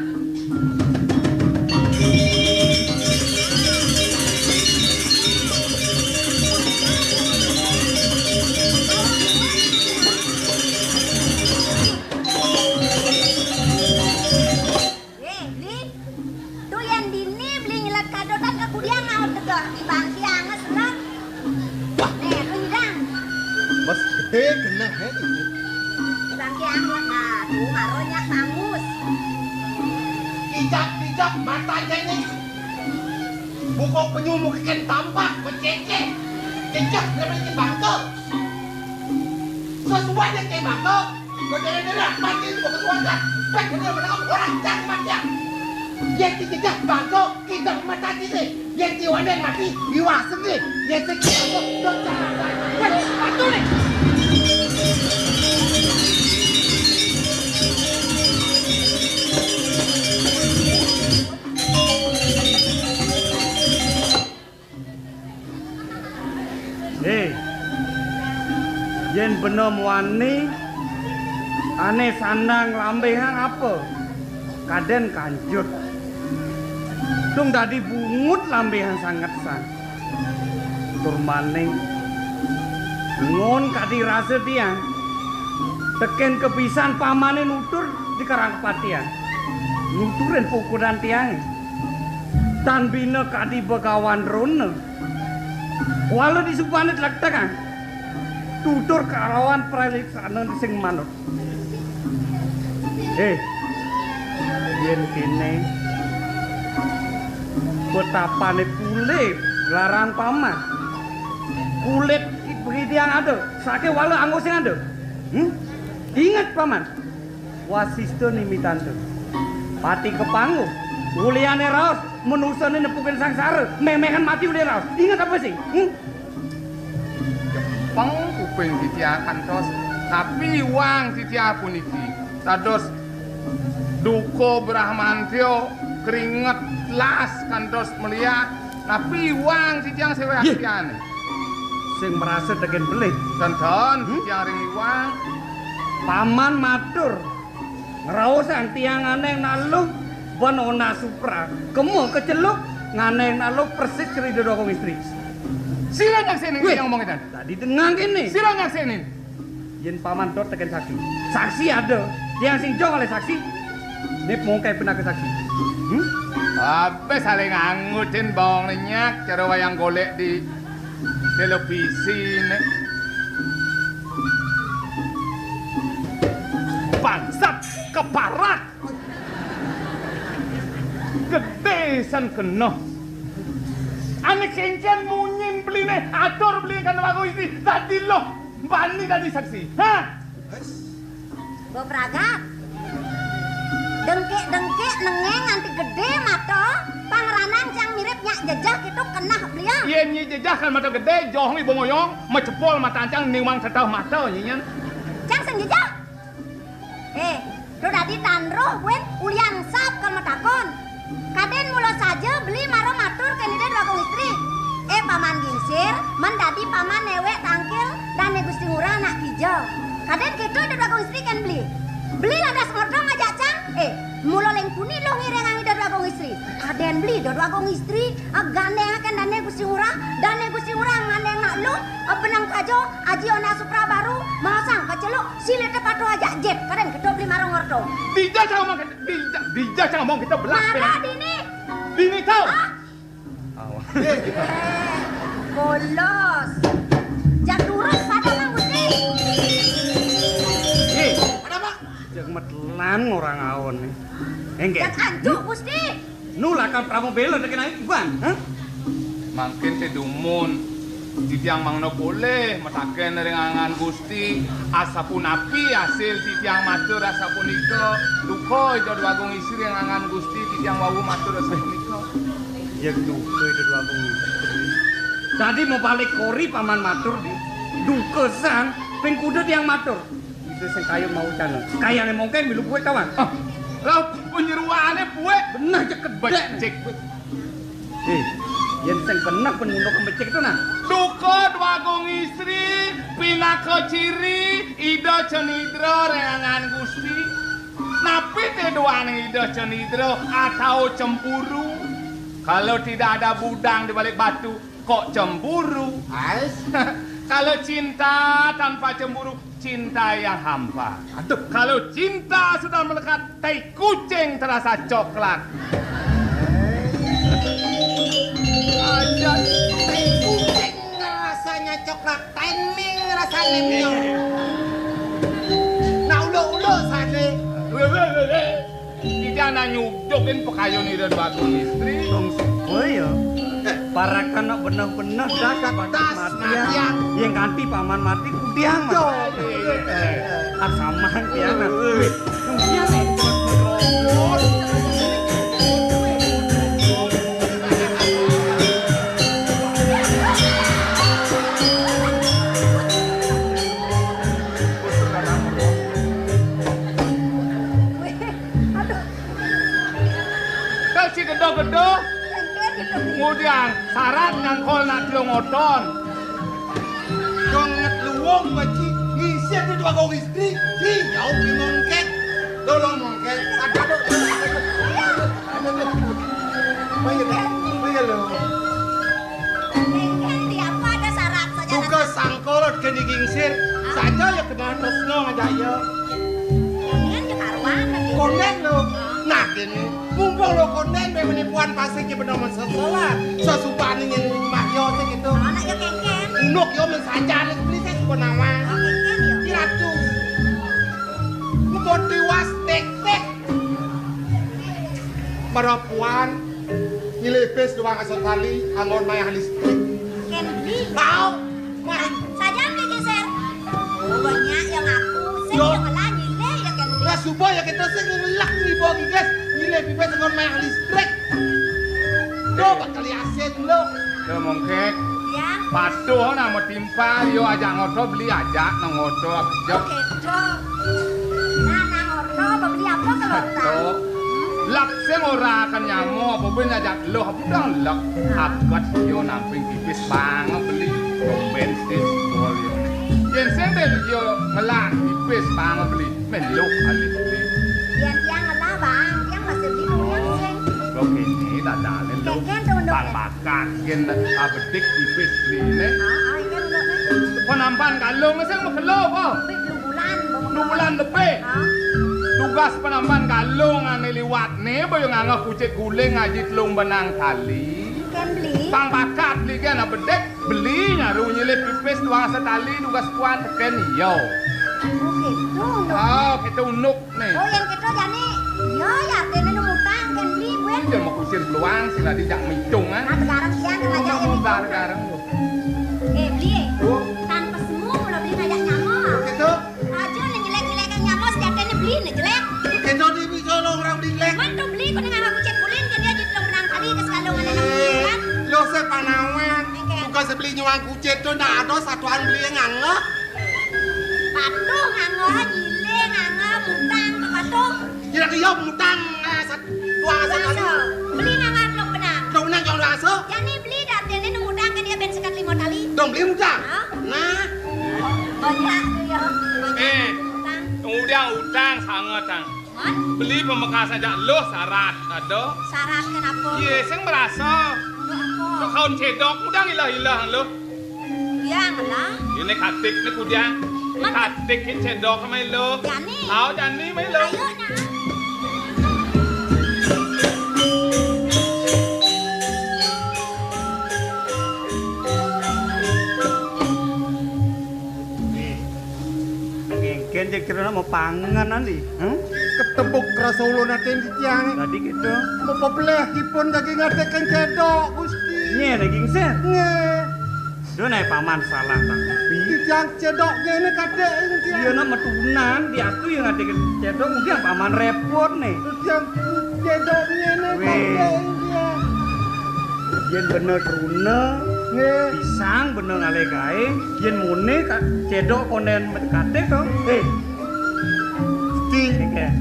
Eh, Bli, tu yen dini Bli nyelet kadotan ke kudiang ngaut degah di bangki anges, Nek. Wah. Nek, tu nyidang. Bos gede genah, he. Di bangki anget, nah, tu karo nyak bangus. Pijak-pijak mata jene. Buka penyu muka ken tampak, becece. Cecah, kenapa ini bangke? Sesuai dengan kayak bangke. Kau jangan nyerah, mati itu bukan warga. Baik bener menangkap orang yang mati. Yang dikejar bangke, kita mata kita. Yang jiwanya mati, jiwa sendiri. Yang sekitar kau, dosa. Weh, bantu nih. Eh, yen bena muani, ane sandang lambehan apa? Kaden kanjut. Tung dadi bungut lambehan sanget-san. Tur maning, ngon kadi rasa tiang, teken kepisan pamane nutur di karang kepatian. Nuturin pukudan tiange. Tan bina kadi Begawan Drona. Wala disubane tlektekan. Tutur kalawan praliksana sing manut. Eh, yen kene petapane pule larang paman. Kulit begidian ada, sake wala anggo sing ada. Hmm? Inget paman. Wasista nimitanta. Pati kepanggu. Uliane raos, manusane nepukin sangsara, memehan mati ulian raos. Inget apa sih? Hmm? Jepang, Ping titiang kantos, tapi iwang titiang puniki. Dados duka Bramantya keringet las kantos meliah, tapi iwang titiang séwéh. Yeh. Astiané. Sing marasa tekén pelih. Tonton. Hmm? Titiang ring iwang. Paman matur. Ngraosang tiang nganeng naluh ban Ona Supra. Kema kaceluk nganeng naluh persis Ida Dwagung Istri. Sira nyaksinin. Wéh, tiang ngomong édan. Dadi dengang kéné. Sira nyaksinin. Yén paman dot tekén saksi. Saksi ada. Tiang sing joh olih saksi. Né mongké pinaka saksi. Hmm? Apa saling angutin bawang lenyak cara wayang golek di televisi né. Bangsat, keparat. Gedé san kena. Ané kéngkén munyin beliné, atur beliné kan wagu isi, dadi loh, bani dadi saksi. Hah? Bo pragat. Dengkik-dengkik nengeng nganti gedé mata, pangranang cang mirip nyak jejeh kéto keneh beliau. Yén nyi jejeh kan mata gedé, joh ngi bongoyong, macepol mata cang niwang teteh mata nyinyen. Cang sing jejeh. Eh, to dadi tan roh buin ulian sap ka matakon. Kadén mula saja beli mara matur kén Ida Dwagung Istri. Eh, Paman Gingsir, men dadi Paman néwék tangkil Dané Gusti Ngurah anak kija. Kadén kéto Ida Dwagung Istri kén beli. Beli lantas ngorta ngajak cang. Eh, mula ling puni luh ngiringang Ida Dwagung Istri. Kadén beli Ida Dwagung Istri, ah, gandéngaken Dané Gusti Ngurah, Dané Gusti Ngurah ngandéng nak luh, ah, beneng kaja, Aji Ona Supra baru, maosang kaceluk, Sila tepatuh ajak jit, kadén kéto beli mara ngorta. Dija cang omong kéto, dija, dija cang omong kéto belah. Mara dini. Dini tau. Ah. Awas. Eh, bolos. Jak durus pada Mang Gusti. Eh, ada apa? Jak metelan orang awon nih. Enggak. Jak anjuk Gusti. Nu lakar pramabéla tekén ayu iban, ha? Mangkin té dumun, titiang mangda polih mataken ring angan Gusti, asapunapi asil titiang matur asapunika, duka Ida Dwagung Istri ring angan Gusti, titiang wau matur asapunika. Yén duka Ida Dwagung Istri. Dadi mabalik kori paman matur di. Duka san, ping kuda tiang matur. Ida sing kayun mawacana. Kayané mongkeng milu buik kawan. Ah, lah penyeruané buik. Beneh cek gedek. Becik. Eh, yén sing beneh pun ngunduk becik to, nah. Duka Dwagung Istri pinaka ciri Ida Cenidra ring angan Gusti. Napi té duaning Ida Cenidra atau cemburu? Kalau tidak ada budang di balik batu, kok cemburu? Ais. Kalau cinta tanpa cemburu, cinta yang hampa. Aduh. Kalau cinta sudah melekat, tai kucing terasa coklat. Aja tai kucing rasanya coklat, tai ming rasanya miong. Nah, ulo-ulo saja. Tidak nak nyudukin pekayun Ida Dwagung Istri. Dong suba ya. Parakan nak beneh-beneh dah. Dah, mati ya. Mati ya. Yang kanti paman mati kudiang. Yo. Asaman tiang nah. Wih, kudiang nih. Aduh. Kal si gedha-gedha. Kemudian sarat nyangkol nak telung oton. Dong nget luwung baci ngisir di dua gong istri. Di jauh di mongkek. Tolong mongkek. Aduh, aduh, aduh, aduh, aduh. Maya, maya lo. Engkén di apa ada sarat saja. Tugas sangkol keni gingsir. Saja ya kenal tresno ngajak ya. Konden ya karuan lagi. Konden lo. Nah, kene. Mumpung lo konden, be menipuan pasti ki bener men sekolah. Sesubane nyeng mbah yo sik gitu. Anak ya kengkeng. Unuk yo men saja nih beli sik suka nama. Oh, kengkeng ya. Ki ratu. Ngebon tiwas tek-tek. Marapuan nyilih bis doang asal tali anggon mayah listrik. Kén beli. Tau. Wah. Sajan ki geser. Banyak yang ngaku, sing yo. Yang ngelah nyilih ya kén beli. Lah suba ya kita sing ngelak riba giges nyilih bibis anggon mayah listrik. Do bakal asin lo. Lo mongkek. Ya. Patuh nang matimpal, yo ajak ngoto beli ajak nang ngoto kejep. Oke, Cok. Nah, nang ngoto beli apa kalau Cok? Lek sing ora kan nyamo apa ben ajak loh apa dong lek. Aget yo namping pipis bang beli. Bensin bol yo. Yen sing deh yo ngelah pipis bang beli. Melu alih beli. Yen tiang ngelah, Bang, tiang masih bingung yang sing. Kok ini dadane lho. Kengken tuh, Nduk. Bang bakat yen abedik tipis beli ne. Ah, ah, ini Nduk ne. Penampan kalung sing megelo apa? Wih, lu bulan, Bang. Lu bulan lebih. Ah. Tugas penampan kalung ane liwat ne, boyo nganggah kucit guling ngaji telung benang tali. Ken beli. Bang bakat beli ken abedik. Beli nyaru nyilih pipis duang setali dugas puan teken iya. Oh, gitu, Nduk. Oh, gitu, Nduk, nih. Oh, yang gitu jani. Iya, ya, artine nu utang kan beli gue. Iya, mau kusir beluang, sing tadi jak mitung, ah. Nah, sekarang siang kan aja yang mitung. Bareng-bareng, Nduk. Eh, beli, eh. Oh. Tanpa semu, kalau beli ngajak nyama. Gitu. Aja nih nyelek-nyelek nyama, sejatine beli nih jelek. Gitu, di bisa lo orang beli jelek. Man tuh beli, kok nang aku cek bulin, kan dia jadi lo menang tadi, ke sekalung ada nang bulan. Lo sepanawan. Oke. Bukan sebeli nyuang kucit tuh, ndak ada satuan beli yang nganggah. Patuh nganggo, nyilih nganggo, mutang ke patuh. Kira dia mutang, eh, sat-, dua asa kali. Beli nganggo telung benang. Telung benang jangan dua asa. Jani beli dah, dene nang mutang ke dia ben sekat lima tali. Dong beli mutang. Hah? Nah. Banyak tuh ya. Banyak. Eh, mutang. Utang, utang sangat, Tang. Hah? Beli pamekasne jak luh syarat ada. Syarat kenapa? Iya, sing merasa. Untuk apa? Kok kaun cedok, udah ilah-ilah lu. Yang lah. Ini katik ni kudiang. Mat. Katik ini cedok sama lu. Jani. Au jani sama lu. Ayo, nah. Ngengken jek kira mau panganan di. Hah? Ketebuk rasa ulun atin di tiang. Tadi gitu. Mau pebeleh dipun daging adekan cedok, Gusti. Nye daging sen. Nye. Duh, nae paman salah tapi. Di tiang cedok ngene kadek ini tiang. Iya, nak metunan, di aku yang adekan cedok, udah paman repot nih. Di tiang cedok ngene kadek ini tiang. Yen bener truna, nggih, pisang bener ngalih gaé, yen mune ka-, cedok konden kate to. Eh, Gusti, nggih,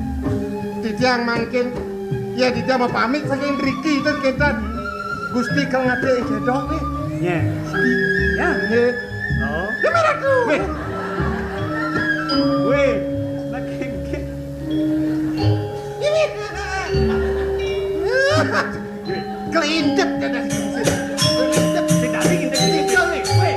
titiang mangkin, ya titiang mapamit saking mriki ten kenten. Gusti kang ngadek cedok nggih. Nggih. Gusti. Ya. Nggih. Oh. Demi ratu. Weh. Weh. Lagi nggih. Ini. Kelintip dada. Kelintip. Sing tadi intip tiga nih, weh.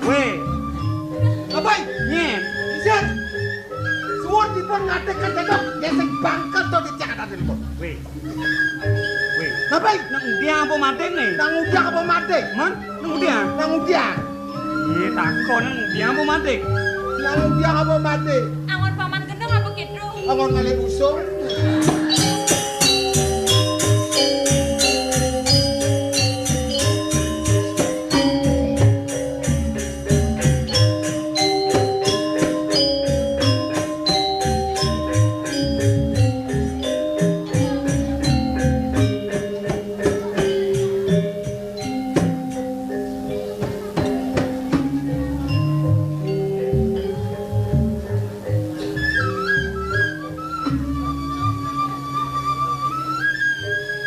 Weh. Ngapain? Nyen. Isin. Suwun dipun ngadeg kang cedok, nggih sing bangket to dicak ati nipun. Weh. Weh. Ngapain? Nang udiang apa mading nih? Nang udiang apa mading? Man? Nang udiang? Nang udiang. Iya, takon nang udiang apa mading? Nang udiang apa mading? Angon paman gendeng apa kidung? Angon ngalih usung.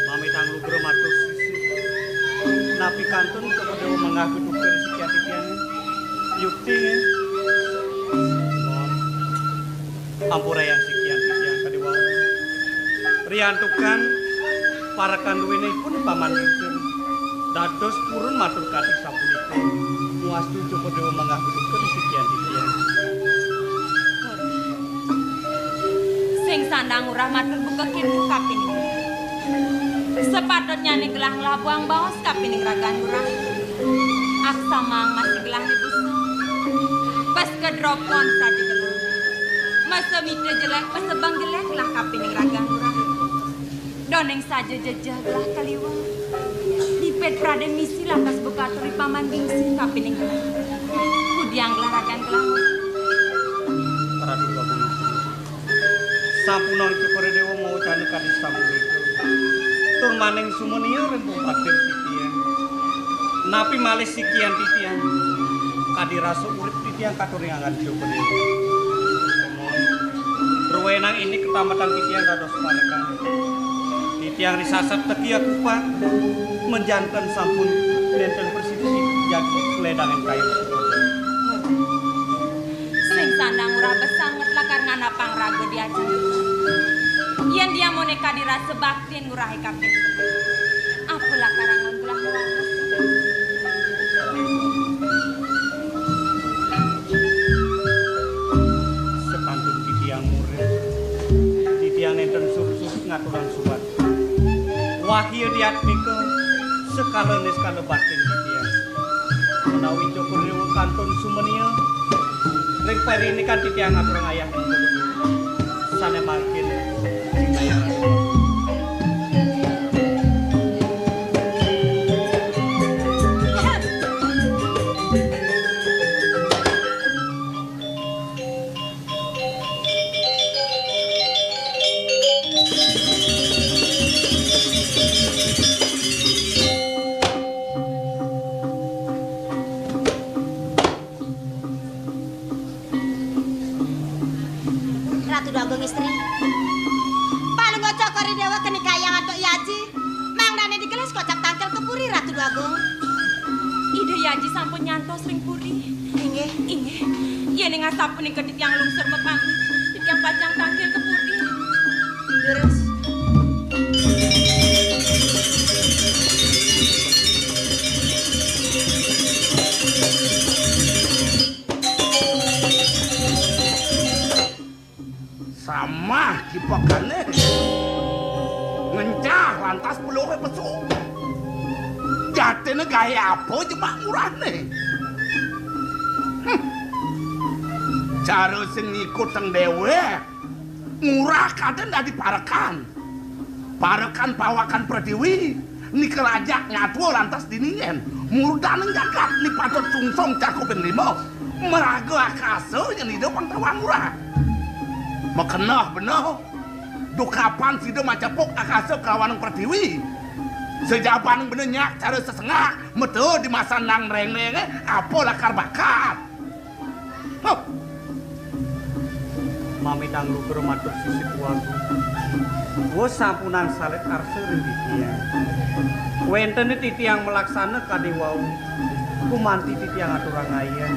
Mamitang lugra matur sisih. Napi kantun Cokor Dewa manggah geduka ring sikian titiang? Yukti, nggih. Ampurayang sikian titiang kadi wau. Riantukan parekan duénipun Paman Wingking. Dados purun matur katih sapunika. Muastu Cokor Dewa manggah geduka ring sikian titiang. Sing sandang Ngurah matur buka kintu kapining. Sepatutnyane gelah nglabuhang baos kapining ragan Ngurah. Aksamang masih gelah nibusa. Pas Dropon saja gelah. Masa mita jelek, masa bang jelek lah kapining ragan urang. Doning saja jejeh gelah kaliwat. Dipit Raden misi lantas buka turi paman gengsi kapining gelah. Kudiang gelah ragan gelah. Ratu Bagong. Sampunang Cokor Dewa mawacana kadi sapunika. Tur maning sumenia ring pungkatin titiang. Napi malih sikian titiang? Kadi rasa urip titiang katuring angan Cokor Dewa. Ruwenang ini ketamatan titiang dados parekan. Titiang risasat teki akupat. Menjanten sampun nenten prasida jagi keledangan kayu. Sing sandang ora besanget lakar nganapang raga diajeng. Yen dia mone kadi rasa baktin ngurahi kaping. Aku lakar angon gelah mawates. Sepantun titiang murid, titiang nenten surut-surut ngaturang subat. Wahya diatmika, sekala niskala batin titiang. Menawi Cokor Dewa kantun sumenia, ring parinikan titiang ngaturang ayah sane mangkin. Ratu Déwa Agung Istri. Palungguh Cokor I Déwa keni kayang antuk I Aji. Mangdane digelis kocap tangkil ke puri, Ratu Déwa Agung. Ida I Aji sampun nyantos ring puri. Inggih. Inggih. Yening asapunika titiang lungsur mapamit, titiang pacang tangkil ke puri. Leres. Samah kipekane. Ngencah lantas peluhe pesu. Jatine gawe apa jebak ngurahne? Hm. Cara sing ngikut teng dewek, ngurah kadén dadi parekan. Parekan pawakan Pratiwi, nika lajak nyatua lantas diningen. Murdaning jagat ni patut sungsung cakupin lima. Maraga akasa yen ida pang tawang ngurah. Makeneh beneh. Duh kapan sida macepuk akasa kelawaning Pratiwi. Sajabaning beneh nyak cara sesengak, meta dimasan nang nreng-nrenge, apa lakar bakat. Huh. Mamitang lugra matur sisip wagu. Wus sampunang salit arsa ring titiang. Wénten titiang malaksana kadi wau. Gumanti titiang aturang ayah.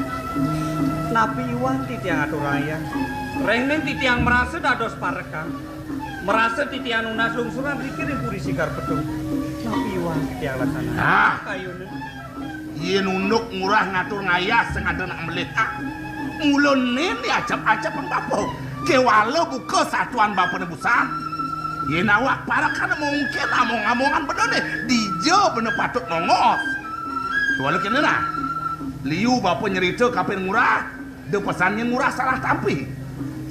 Napi iwang titiang aturang ayah. Rengning titiang marasa dados parekan. Marasa titiang nunas lungsuran riki ring puri Sikar Pedung. Napi iwang titiang laksana. Ah. Kayune. Yen unduk ngurah ngatur ngayah sing ada nak melihak. Mula nen diajap-ajap pang bapa. Kewala buka satuan bapane busan. Yen awak parekan mungkin among-amongan beneh ne, dija beneh patut nongos. Kewala kene nah. Liu bapa nyerita kapin ngurah, da pesan nyen ngurah salah tampi.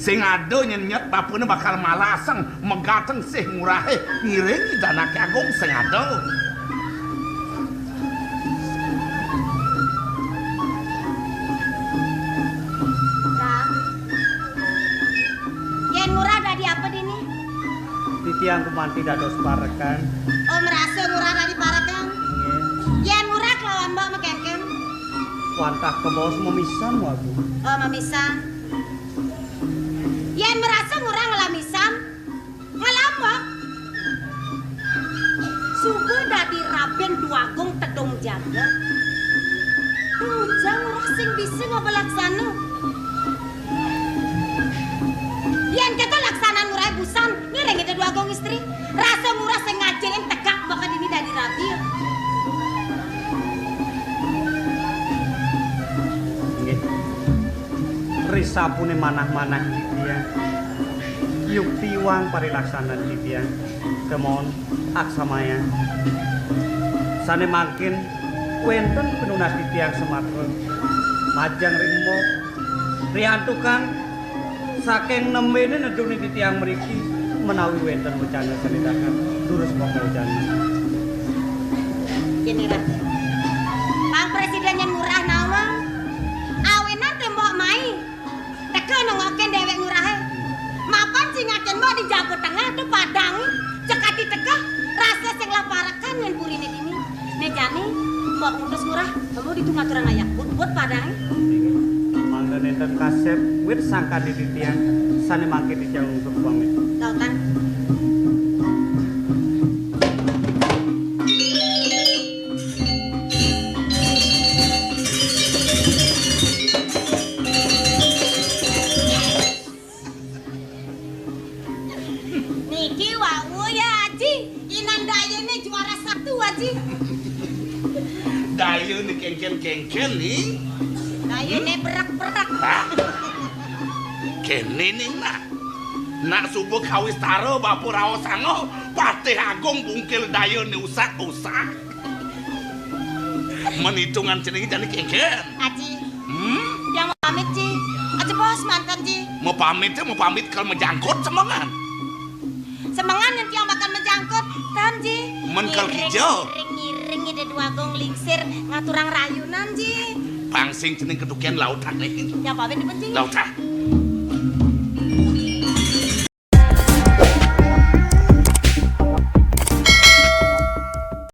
Sing ada nyen nyet bapane bakal malaseng megateng sih ngurahe ngiring danake agung sing ada. Nah, yen ngurah dadi apa dini? Titiang gumanti dados parekan. Oh, merasa ngurah dadi parekan? Nggih. Yen ngurah kelawan mbok mekenken? Wantah kebos memisan wagu. Oh, memisan. Yen merasa ngurah ngelah misan, ngelah mbok. Suba dadi raben duagung tedung jagat. Bujang ngurah sing bisa ngaba laksana. Yen kata laksanan ngurah busan, ngiring kita duagung istri. Rasa ngurah sing ngajengin tegak bakal dini dadi rabi. Nggih. Risapune manah-manah titiang. Yukti iwang parilaksanan titiang. Kemon, aksamaya. Sane mangkin wenten pinunas titiang sematra. Majeng ring mbok. Riantukan saking nembene nedune titiang mriki menawi wenten wecana sane dahat, durus mongko wecana. Gini, Rat. Pang Presiden yen Ngurah nawang, awinan tembok mai. Teka nengokin dewek Ngurahe. Mapan singakin mbok di Jago Tengah tu padang. Cekati teka, rasa sing lah parekan ngen burine dini. Ne jani, mbok ngutus Ngurah, elu ditu ngaturang ayah. But-but padang. Mangda nenten kasep, wit sangkan di titiang, sane mangkin titiang untuk pamit. Tau, Tang. Niki wau ya, Aji. Inan dayene juara satu, Aji. Dayene kengken-kengken, Ning. Dayene berak-berak. Hah? Kene, Ning, nak. Nak suba kawistara bapa raosanga, Patih Agung bungkil dayene usak-usak. Men itungan cening jani kengken. Aji. Hmm? Tiang mau pamit, Ji. Aja bos mantan, Ji. Mau pamit, mau pamit kal majangkut semengan. Semengan yang tiang bakal majangkut, tan, Ji. Men kal Ngiring, kija. Ngiring, ngiring, ide dua gong lingsir, ngaturang rayunan, Ji. Pangsing cening ketukian lautan nih. Tiang pamit, Ji. Lautan.